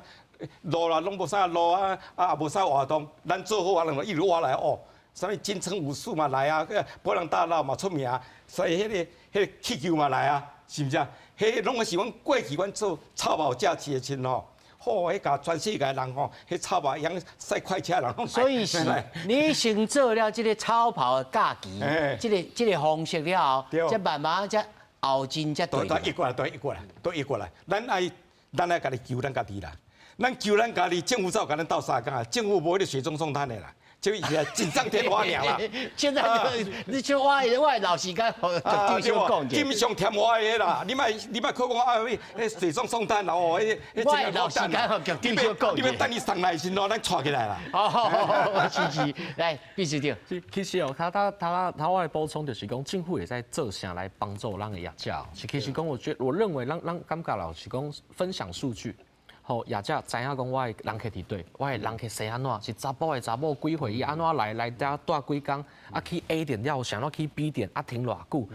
路啦，攏無啥路啊，啊也無啥活動。咱做好啊，人就一路挖來哦。啥物金城武術嘛來啊，伯朗大道嘛出名，所以彼个彼个氣球嘛來啊，是毋是啊？彼攏是阮過去阮做草帽駕駛的時陣吼。好，彼共全世界人吼，彼草帽用賽快車人攏。所以是，你先做了這个草帽的假期，這个這个方式了後，才慢慢才後進才對。都移過來，都移過來，都移過來。咱愛咱愛家己求咱家己啦。咱求咱家己，政府才有共咱鬥相共啊！政府無彼个雪中送炭的啦，這是錦上添花爾啦。現在你像我的老時間，局長講錦上添花的啦，你莫靠講啊，彼雪中送炭啦哦，彼我的老時間，局長講。你欲等伊送來時陣，咱帶起來啦。好，是是，來，秘書長。其實哦，他我來補充就是講，政府會使做啥來幫助咱的業者？是其實講，我覺我認為咱感覺啦，是講分享數據。予業者知影講我的人客佇佗，我的人客生按怎，是查埔的查某幾歲，伊按怎來來遮蹛幾工，啊去 A 點了後，啥怎去 B 點，啊停偌久，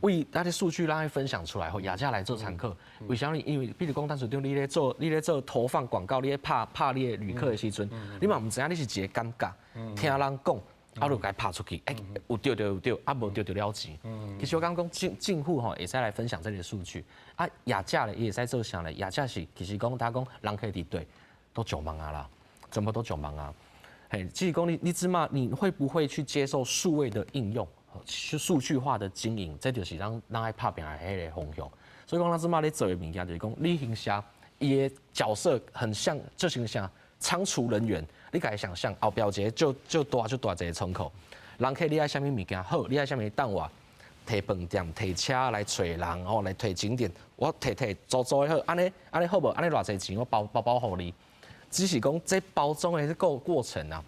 為咱的數據咱愛分享出來，予業者來做參考。為啥物？因為比如講，當時長你咧做投放廣告，你咧拍拍你的旅客的時陣，你嘛毋知影你是一個感覺，聽人講，啊就共伊拍出去，欸，有著就有著，啊無著就了錢。其實我感覺講政府吼會使來分享這個數據，啊業者咧伊會使做啥咧？業者是其實講他講人客佇佗都上網啊啦，全部都上網啊。嘿，只是講你知嘛？你會不會去接受數位的應用，數據化的經營？這就是咱愛拍拚的彼个方向。所以講，咱這馬咧做的物件就是講，旅行社伊的角色很像，就是像倉儲人員。你家己想象後壁有一個就大就大一個窗口，人客你愛啥物物件好，你愛啥物等我提飯店、提車來揣人吼，來提景點，我提提做做好，按呢按呢好無？按呢偌濟錢我包予你。只是講這包裝的這個過程啊，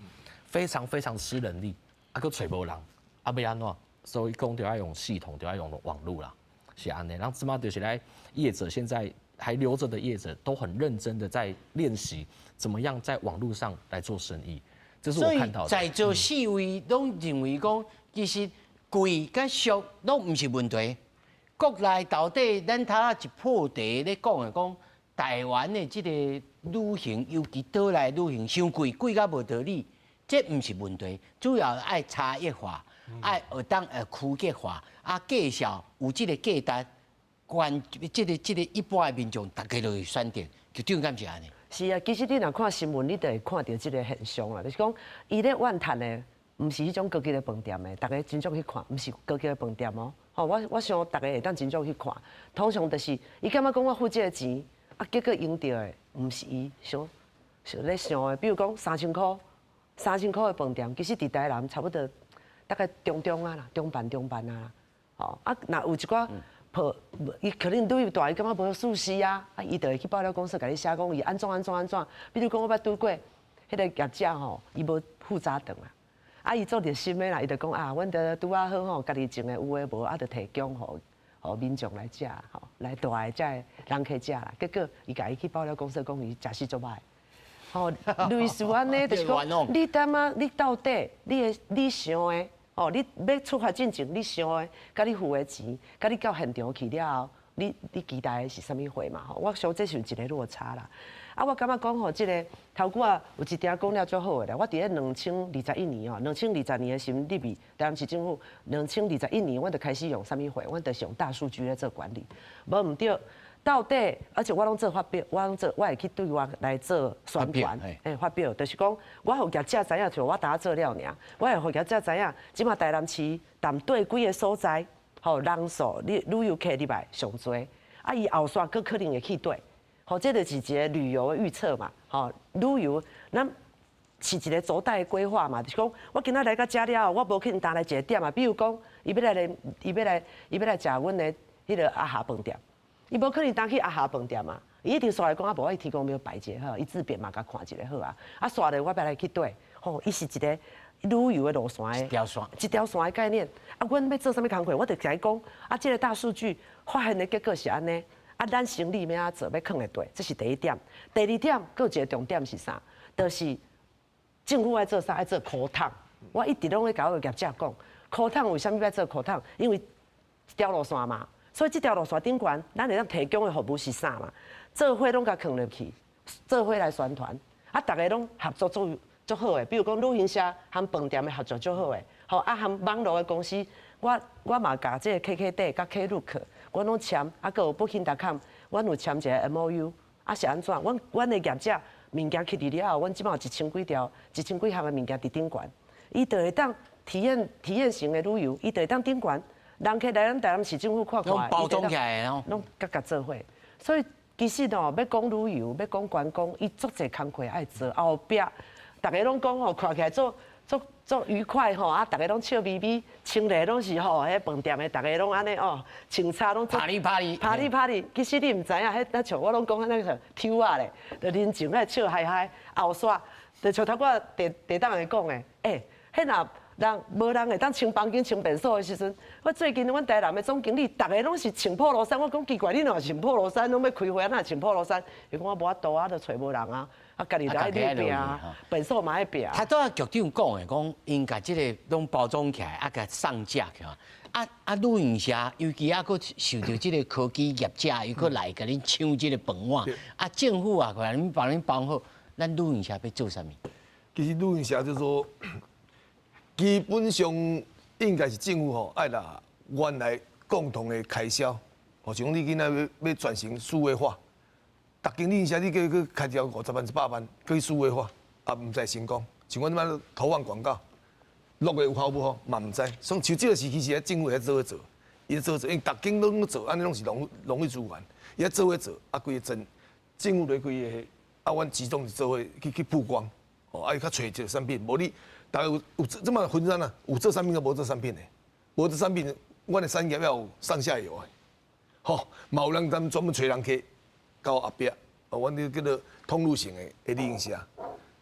非常非常吃人力，啊，閣揣無人，啊欲按怎？所以講就愛用系統，就愛用網路啦，是按呢。然後這馬就是來業者現在還留着的業者都很認真的在練習，怎麼樣在網路上來做生意，這是我看到的。在座四位攏認為講，其實貴佮俗攏毋是問題。國內到底咱頭仔一破題咧講的講，台灣的這個旅行，尤其島內旅行，傷貴，貴甲無道理，這毋是問題，主要愛差異化，愛會當區隔化，啊介紹有這個價值，關這個一般的民眾，大家就會選擇，局長敢是按呢？是啊，其實你若看新聞，你就會看著這個現象啦，就是講伊咧怨嘆的，毋是彼種高級的飯店的，大家真少去看，毋是高級的飯店哦。吼，我想大家會當真少去看，通常就是伊感覺講我付這個錢，啊，結果用著的毋是伊想想咧想的，比如講三千箍，3000箍的飯店，其實佇台南差不多大概中中啊啦，中辦中辦啊啦，吼啊，若有一寡破，伊可能旅遊大，伊感覺無舒適啊，啊，伊就會去爆料公司共你寫講伊按怎按怎按怎，比如講我捌拄過，彼個業者吼，伊無付早頓啊，啊，伊做熱心的啦，伊就講啊，阮著拄仔好吼，家己種的有的無，啊，就提供予民眾來食，吼，來蹛的遮的人客食啦。結果伊共伊去爆料公司講伊食死足歹，吼，類似按呢，就是講你感覺你到底你的你想的，哦，你欲出發進前你想的，佮你付的錢，佮你到現場去了後，你期待的是啥物貨嘛？吼，我想這是有一個落差啦。啊，我感覺講吼，這個頭拄仔有一點講了足好的啦。我佇咧2021年吼，2020年的時陣入去台南市政府，2021年阮就開始用啥物貨？阮就是用大數據來做管理，無毋對。到底，而且我攏做發表，我攏做，我會去對外來做宣傳，欸，發表，就是講，我予業者知影，像我拄仔做了爾，我會予業者知影，這馬台南市踮佗幾个所在，吼人數，你旅遊客入來上濟，啊，伊後續閣可能會去佗，吼，這就是一個旅遊的預測嘛，吼，旅遊，咱是一個軸帶的規劃嘛，就是講，我今仔來到遮了後，我無可能焦來一個點啊，比如講，伊欲來食阮的彼个阿霞飯店。伊無可能焦去阿霞飯店嘛，伊一定煞來講啊，無我去天公廟拜一下好，伊自便嘛共看一下好啊。啊，煞咧我欲來去佗，吼，伊是一個旅遊的路線的，一條線，一條線的概念。啊，阮欲做啥物工課，我就共伊講，啊，這個大數據發現的結果是按呢，啊，咱生理欲按怎做，欲囥佇佗，這是第一點。第二點，閣有一個重點是啥？就是政府愛做啥？愛做箍桶。我一直攏咧共我的業者講，箍桶為啥物欲做箍桶？因為一條路線嘛。所以這條路線頂懸，咱會當提供的服務是啥嘛？做伙攏共囥入去，做伙來宣傳，啊，逐个攏合作做足好的。比如講旅行社和飯店的合作足好的，吼啊，和網路的公司，我嘛共這個 KKday 佮 Klook，阮攏簽，啊，閣有 Booking.com，阮有簽一個 MOU，啊是按怎？阮的業者物件去佇了後，阮這馬有一千幾條、一千幾項的物件佇頂懸，伊就會當體驗型的旅遊，伊就會當頂懸。人客來咱台南市政府看看，攏包裝起來哦，攏佮佮做伙，所以其實哦，欲講旅遊，欲講觀光，伊足濟工課愛做，後壁逐家攏講吼，看起來足足足愉快吼，啊，逐家攏笑眯眯，穿咧攏是吼，彼飯店的，逐家攏按呢哦，穿插攏 party party party party，其實你毋知影，彼若像我攏講那個抽仔咧，就人情愛笑嗨嗨，後煞就像頭拄仔地地董會講的，欸，彼若人無人會當清房間、清便所的時陣，我最近阮台南的總經理，逐家攏是穿破羅衫，我講奇怪，你若穿破羅衫，攏欲開會，哪穿破羅衫？伊講我無法度啊，就揣無人啊，啊，家己就愛去拼啊，便所嘛愛拼。他拄仔局長講的，講𪜶共這个攏包裝起來，啊，共上架起來，啊啊，旅行社尤其啊，閣受著這个科技業者，伊閣來共恁搶這个飯碗，啊，政府啊，過來恁幫恁幫好，咱旅行社欲做啥物？其實旅行社就是說，基本上應該是政府吼愛來原來共同的開銷，吼，像你今仔欲轉型數位化，逐間旅行社你叫伊去開條50萬、100萬去數位化，也毋知成功。像阮這擺投放廣告，落的有效無吼，嘛毋知。所以像這个時期是政府咧做伙做，伊做做，因為逐間攏做，按呢攏是浪浪費資源。伊咧做伙做，啊，規个政政府來規个，啊，阮集中是做伙去曝光，哦，啊，伊較揣一个產品，無你。逐家有這麼分散啊，有做產品佮無做產品的，無做產品，阮的產業要有上下游的，吼，嘛有人專門揣人客到後壁，哦，阮這叫做通路型的旅行社，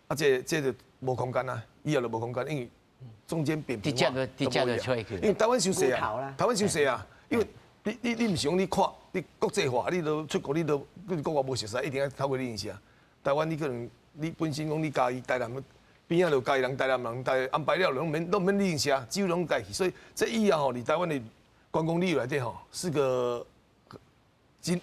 啊，這就無空間啊，以後就無空間，因為中間扁平化，直接就吹去。因為台灣傷細啊，台灣傷細啊，因為你毋是講你看你國際化，你都出國，你都你國外無熟似，一定愛透過旅行社。台灣你可能你本身講你嘉義台南。邊仔就嘉義人、台南人，台安排了，攏免旅行社，只有攏家己。所以這以後吼，佇台灣的觀光旅遊內底吼，是個真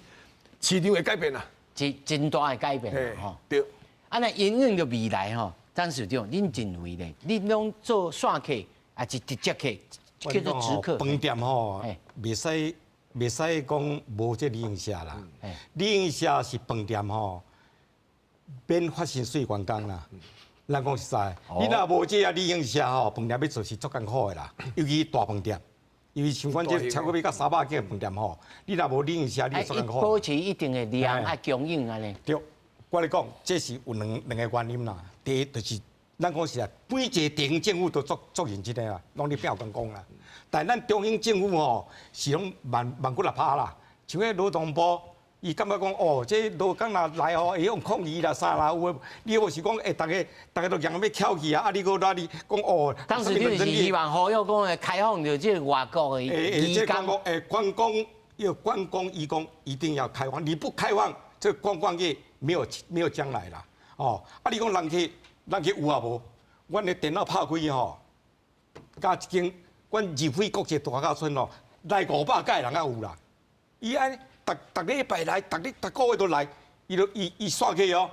市場會改變啦，真大的改變吼。對。啊，那因應著未來吼，董事長，恁認為咧？恁攏做線客，抑是直接客，叫做直客？飯店吼，袂使講無這旅行社啦。旅行社是飯店吼，免發薪水員工啦。咱講實在，你若無這个旅行社吼，飯店欲做是足艱苦的啦。尤其大飯店，因為像阮這超過欲到300間飯店吼，你若無旅行社，你足艱苦。保持一定的量啊，供應按呢。對，我咧講，這是有兩個原因啦。第一就是咱講實在，每一個地方政府都足足認真的啦，攏咧拼觀光啦。但咱中央政府吼是攏慢慢骨力拍啦，像彼勞動部。伊感覺講哦，這勞工若來吼，會用抗議啦啥啦，有的，你無是講欸，逐家逐家都強欲翹起啊，啊，你閣哪裡講哦？當時你是希望呼籲講開放著這個外國的移工。欸，觀光要觀光移工一定要開放，你不開放，這觀光業沒有將來啦。哦，啊，你講人客有抑無？阮的電腦拍開吼，佮一間阮入會國際度假村哦，來500個人仔有啦。伊按呢。逐逐禮拜來，逐日逐個月都來，伊就伊伊煞去哦。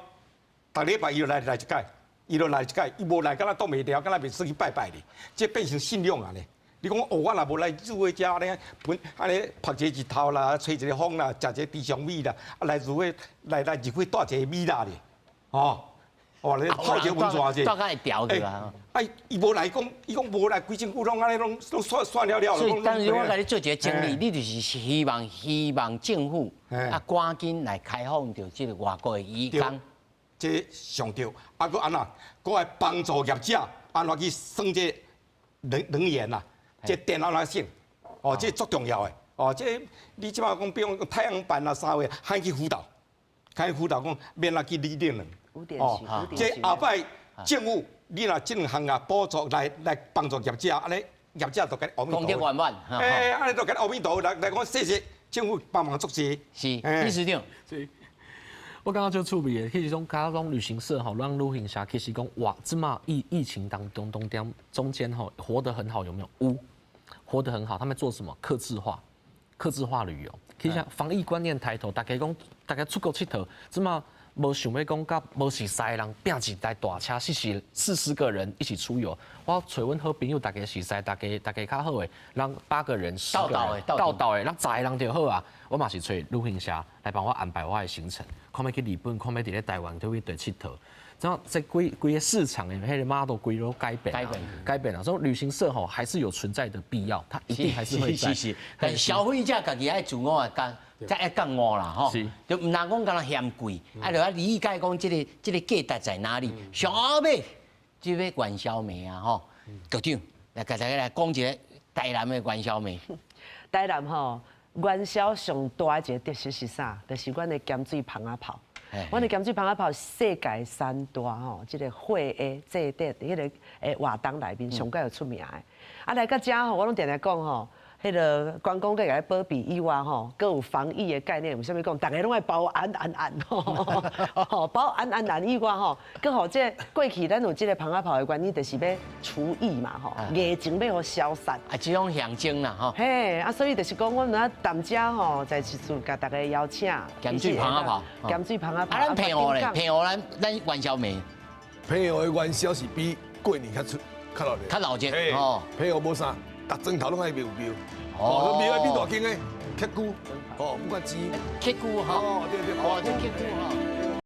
逐禮拜伊就來一擺，伊就來一擺，伊無來敢若擋袂牢，敢若袂使去拜拜咧。這變成信仰啊咧。你講哦，我若無來入會遮咧，本按呢曝一個日頭啦，吹一個風啦，食一個豬腸米啦，啊來入會來入會帶一個米啦咧，哦。哦，你泡一個溫泉者，大概會調去啊。哎，伊無來講，伊講無來，規身軀攏按呢攏攏散散了了。所以，當時我共你做一個整理，你就是希望政府啊趕緊來開放著這個外國的移工。這上著，啊，閣按怎？閣來幫助業者按怎去算這能源啊？這電按怎省？哦，這足重要的。哦，這你這擺講，比如講太陽板啊啥貨，還去輔導，還去輔導講免怎去理能。哦，這後擺政府，你若這兩項啊補助來幫助業者，按呢業者就共你阿彌陀佛。欸，按呢就共你阿彌陀佛來講，謝謝政府幫忙足濟。是，理事長。是。我感覺足趣味的，其實講較講旅行社吼，咱旅行社其實講哇，這馬疫情當中中間吼，活得很好，有沒有？有，活得很好。他們做什麼？客製化，客製化旅遊。其實防疫觀念抬頭，逐家講，逐家出國𨑨迌，這馬無想欲講佮無熟似的人拼一台大車，40個人一起出遊。我揣阮好朋友，逐家熟似，逐家逐家較好的，人八個人、10個人，鬥鬥的，咱10個人就好啊。我嘛是揣旅行社來幫我安排我的行程。看欲去日本，看欲佇咧台灣都去佚𨑨迌。然後這規規个市場的彼个 model 規攏改變，改變改變啦。所以旅行社吼還是有存在的必要，它一定還是會在。是是，但消費者家己愛自我的覺，才愛覺悟啦吼。就毋通講干焦嫌貴，啊，就愛理解講這個價值在哪裡。上後尾，這個元宵暝啊吼，局長來共大家來講一个台南的元宵暝。台南吼元宵上大的一個特色是啥？就是阮的鹹水蜂仔炮。阮的鹹水蜂仔炮世界三大吼，這个會的祭典，彼个活動內面上蓋有出名的。啊，來到遮吼，我攏定定講吼，彼个觀光客來保庇以外吼，閣有防疫的概念。為啥物講？逐个攏愛保安安安吼，保安安安以外吼，閣予這過去咱有這个蜂仔炮的原因，就是欲除疫嘛吼，疫情欲予消散。啊，這種象徵啦吼。嘿，啊，所以就是講，阮啊踮遮吼，再一次共大家邀請。鹹水蜂仔炮。鹹水蜂仔炮。啊，咱澎湖咧，澎湖咱咱元宵暝。澎湖的元宵是比過年較出較熱鬧。較熱鬧哦。澎湖無啥，逐磚頭攏愛廟廟。哦，廟愛比大間的，刻龜，哦，不管錢。刻龜吼。哦，對對，哦，這刻龜吼。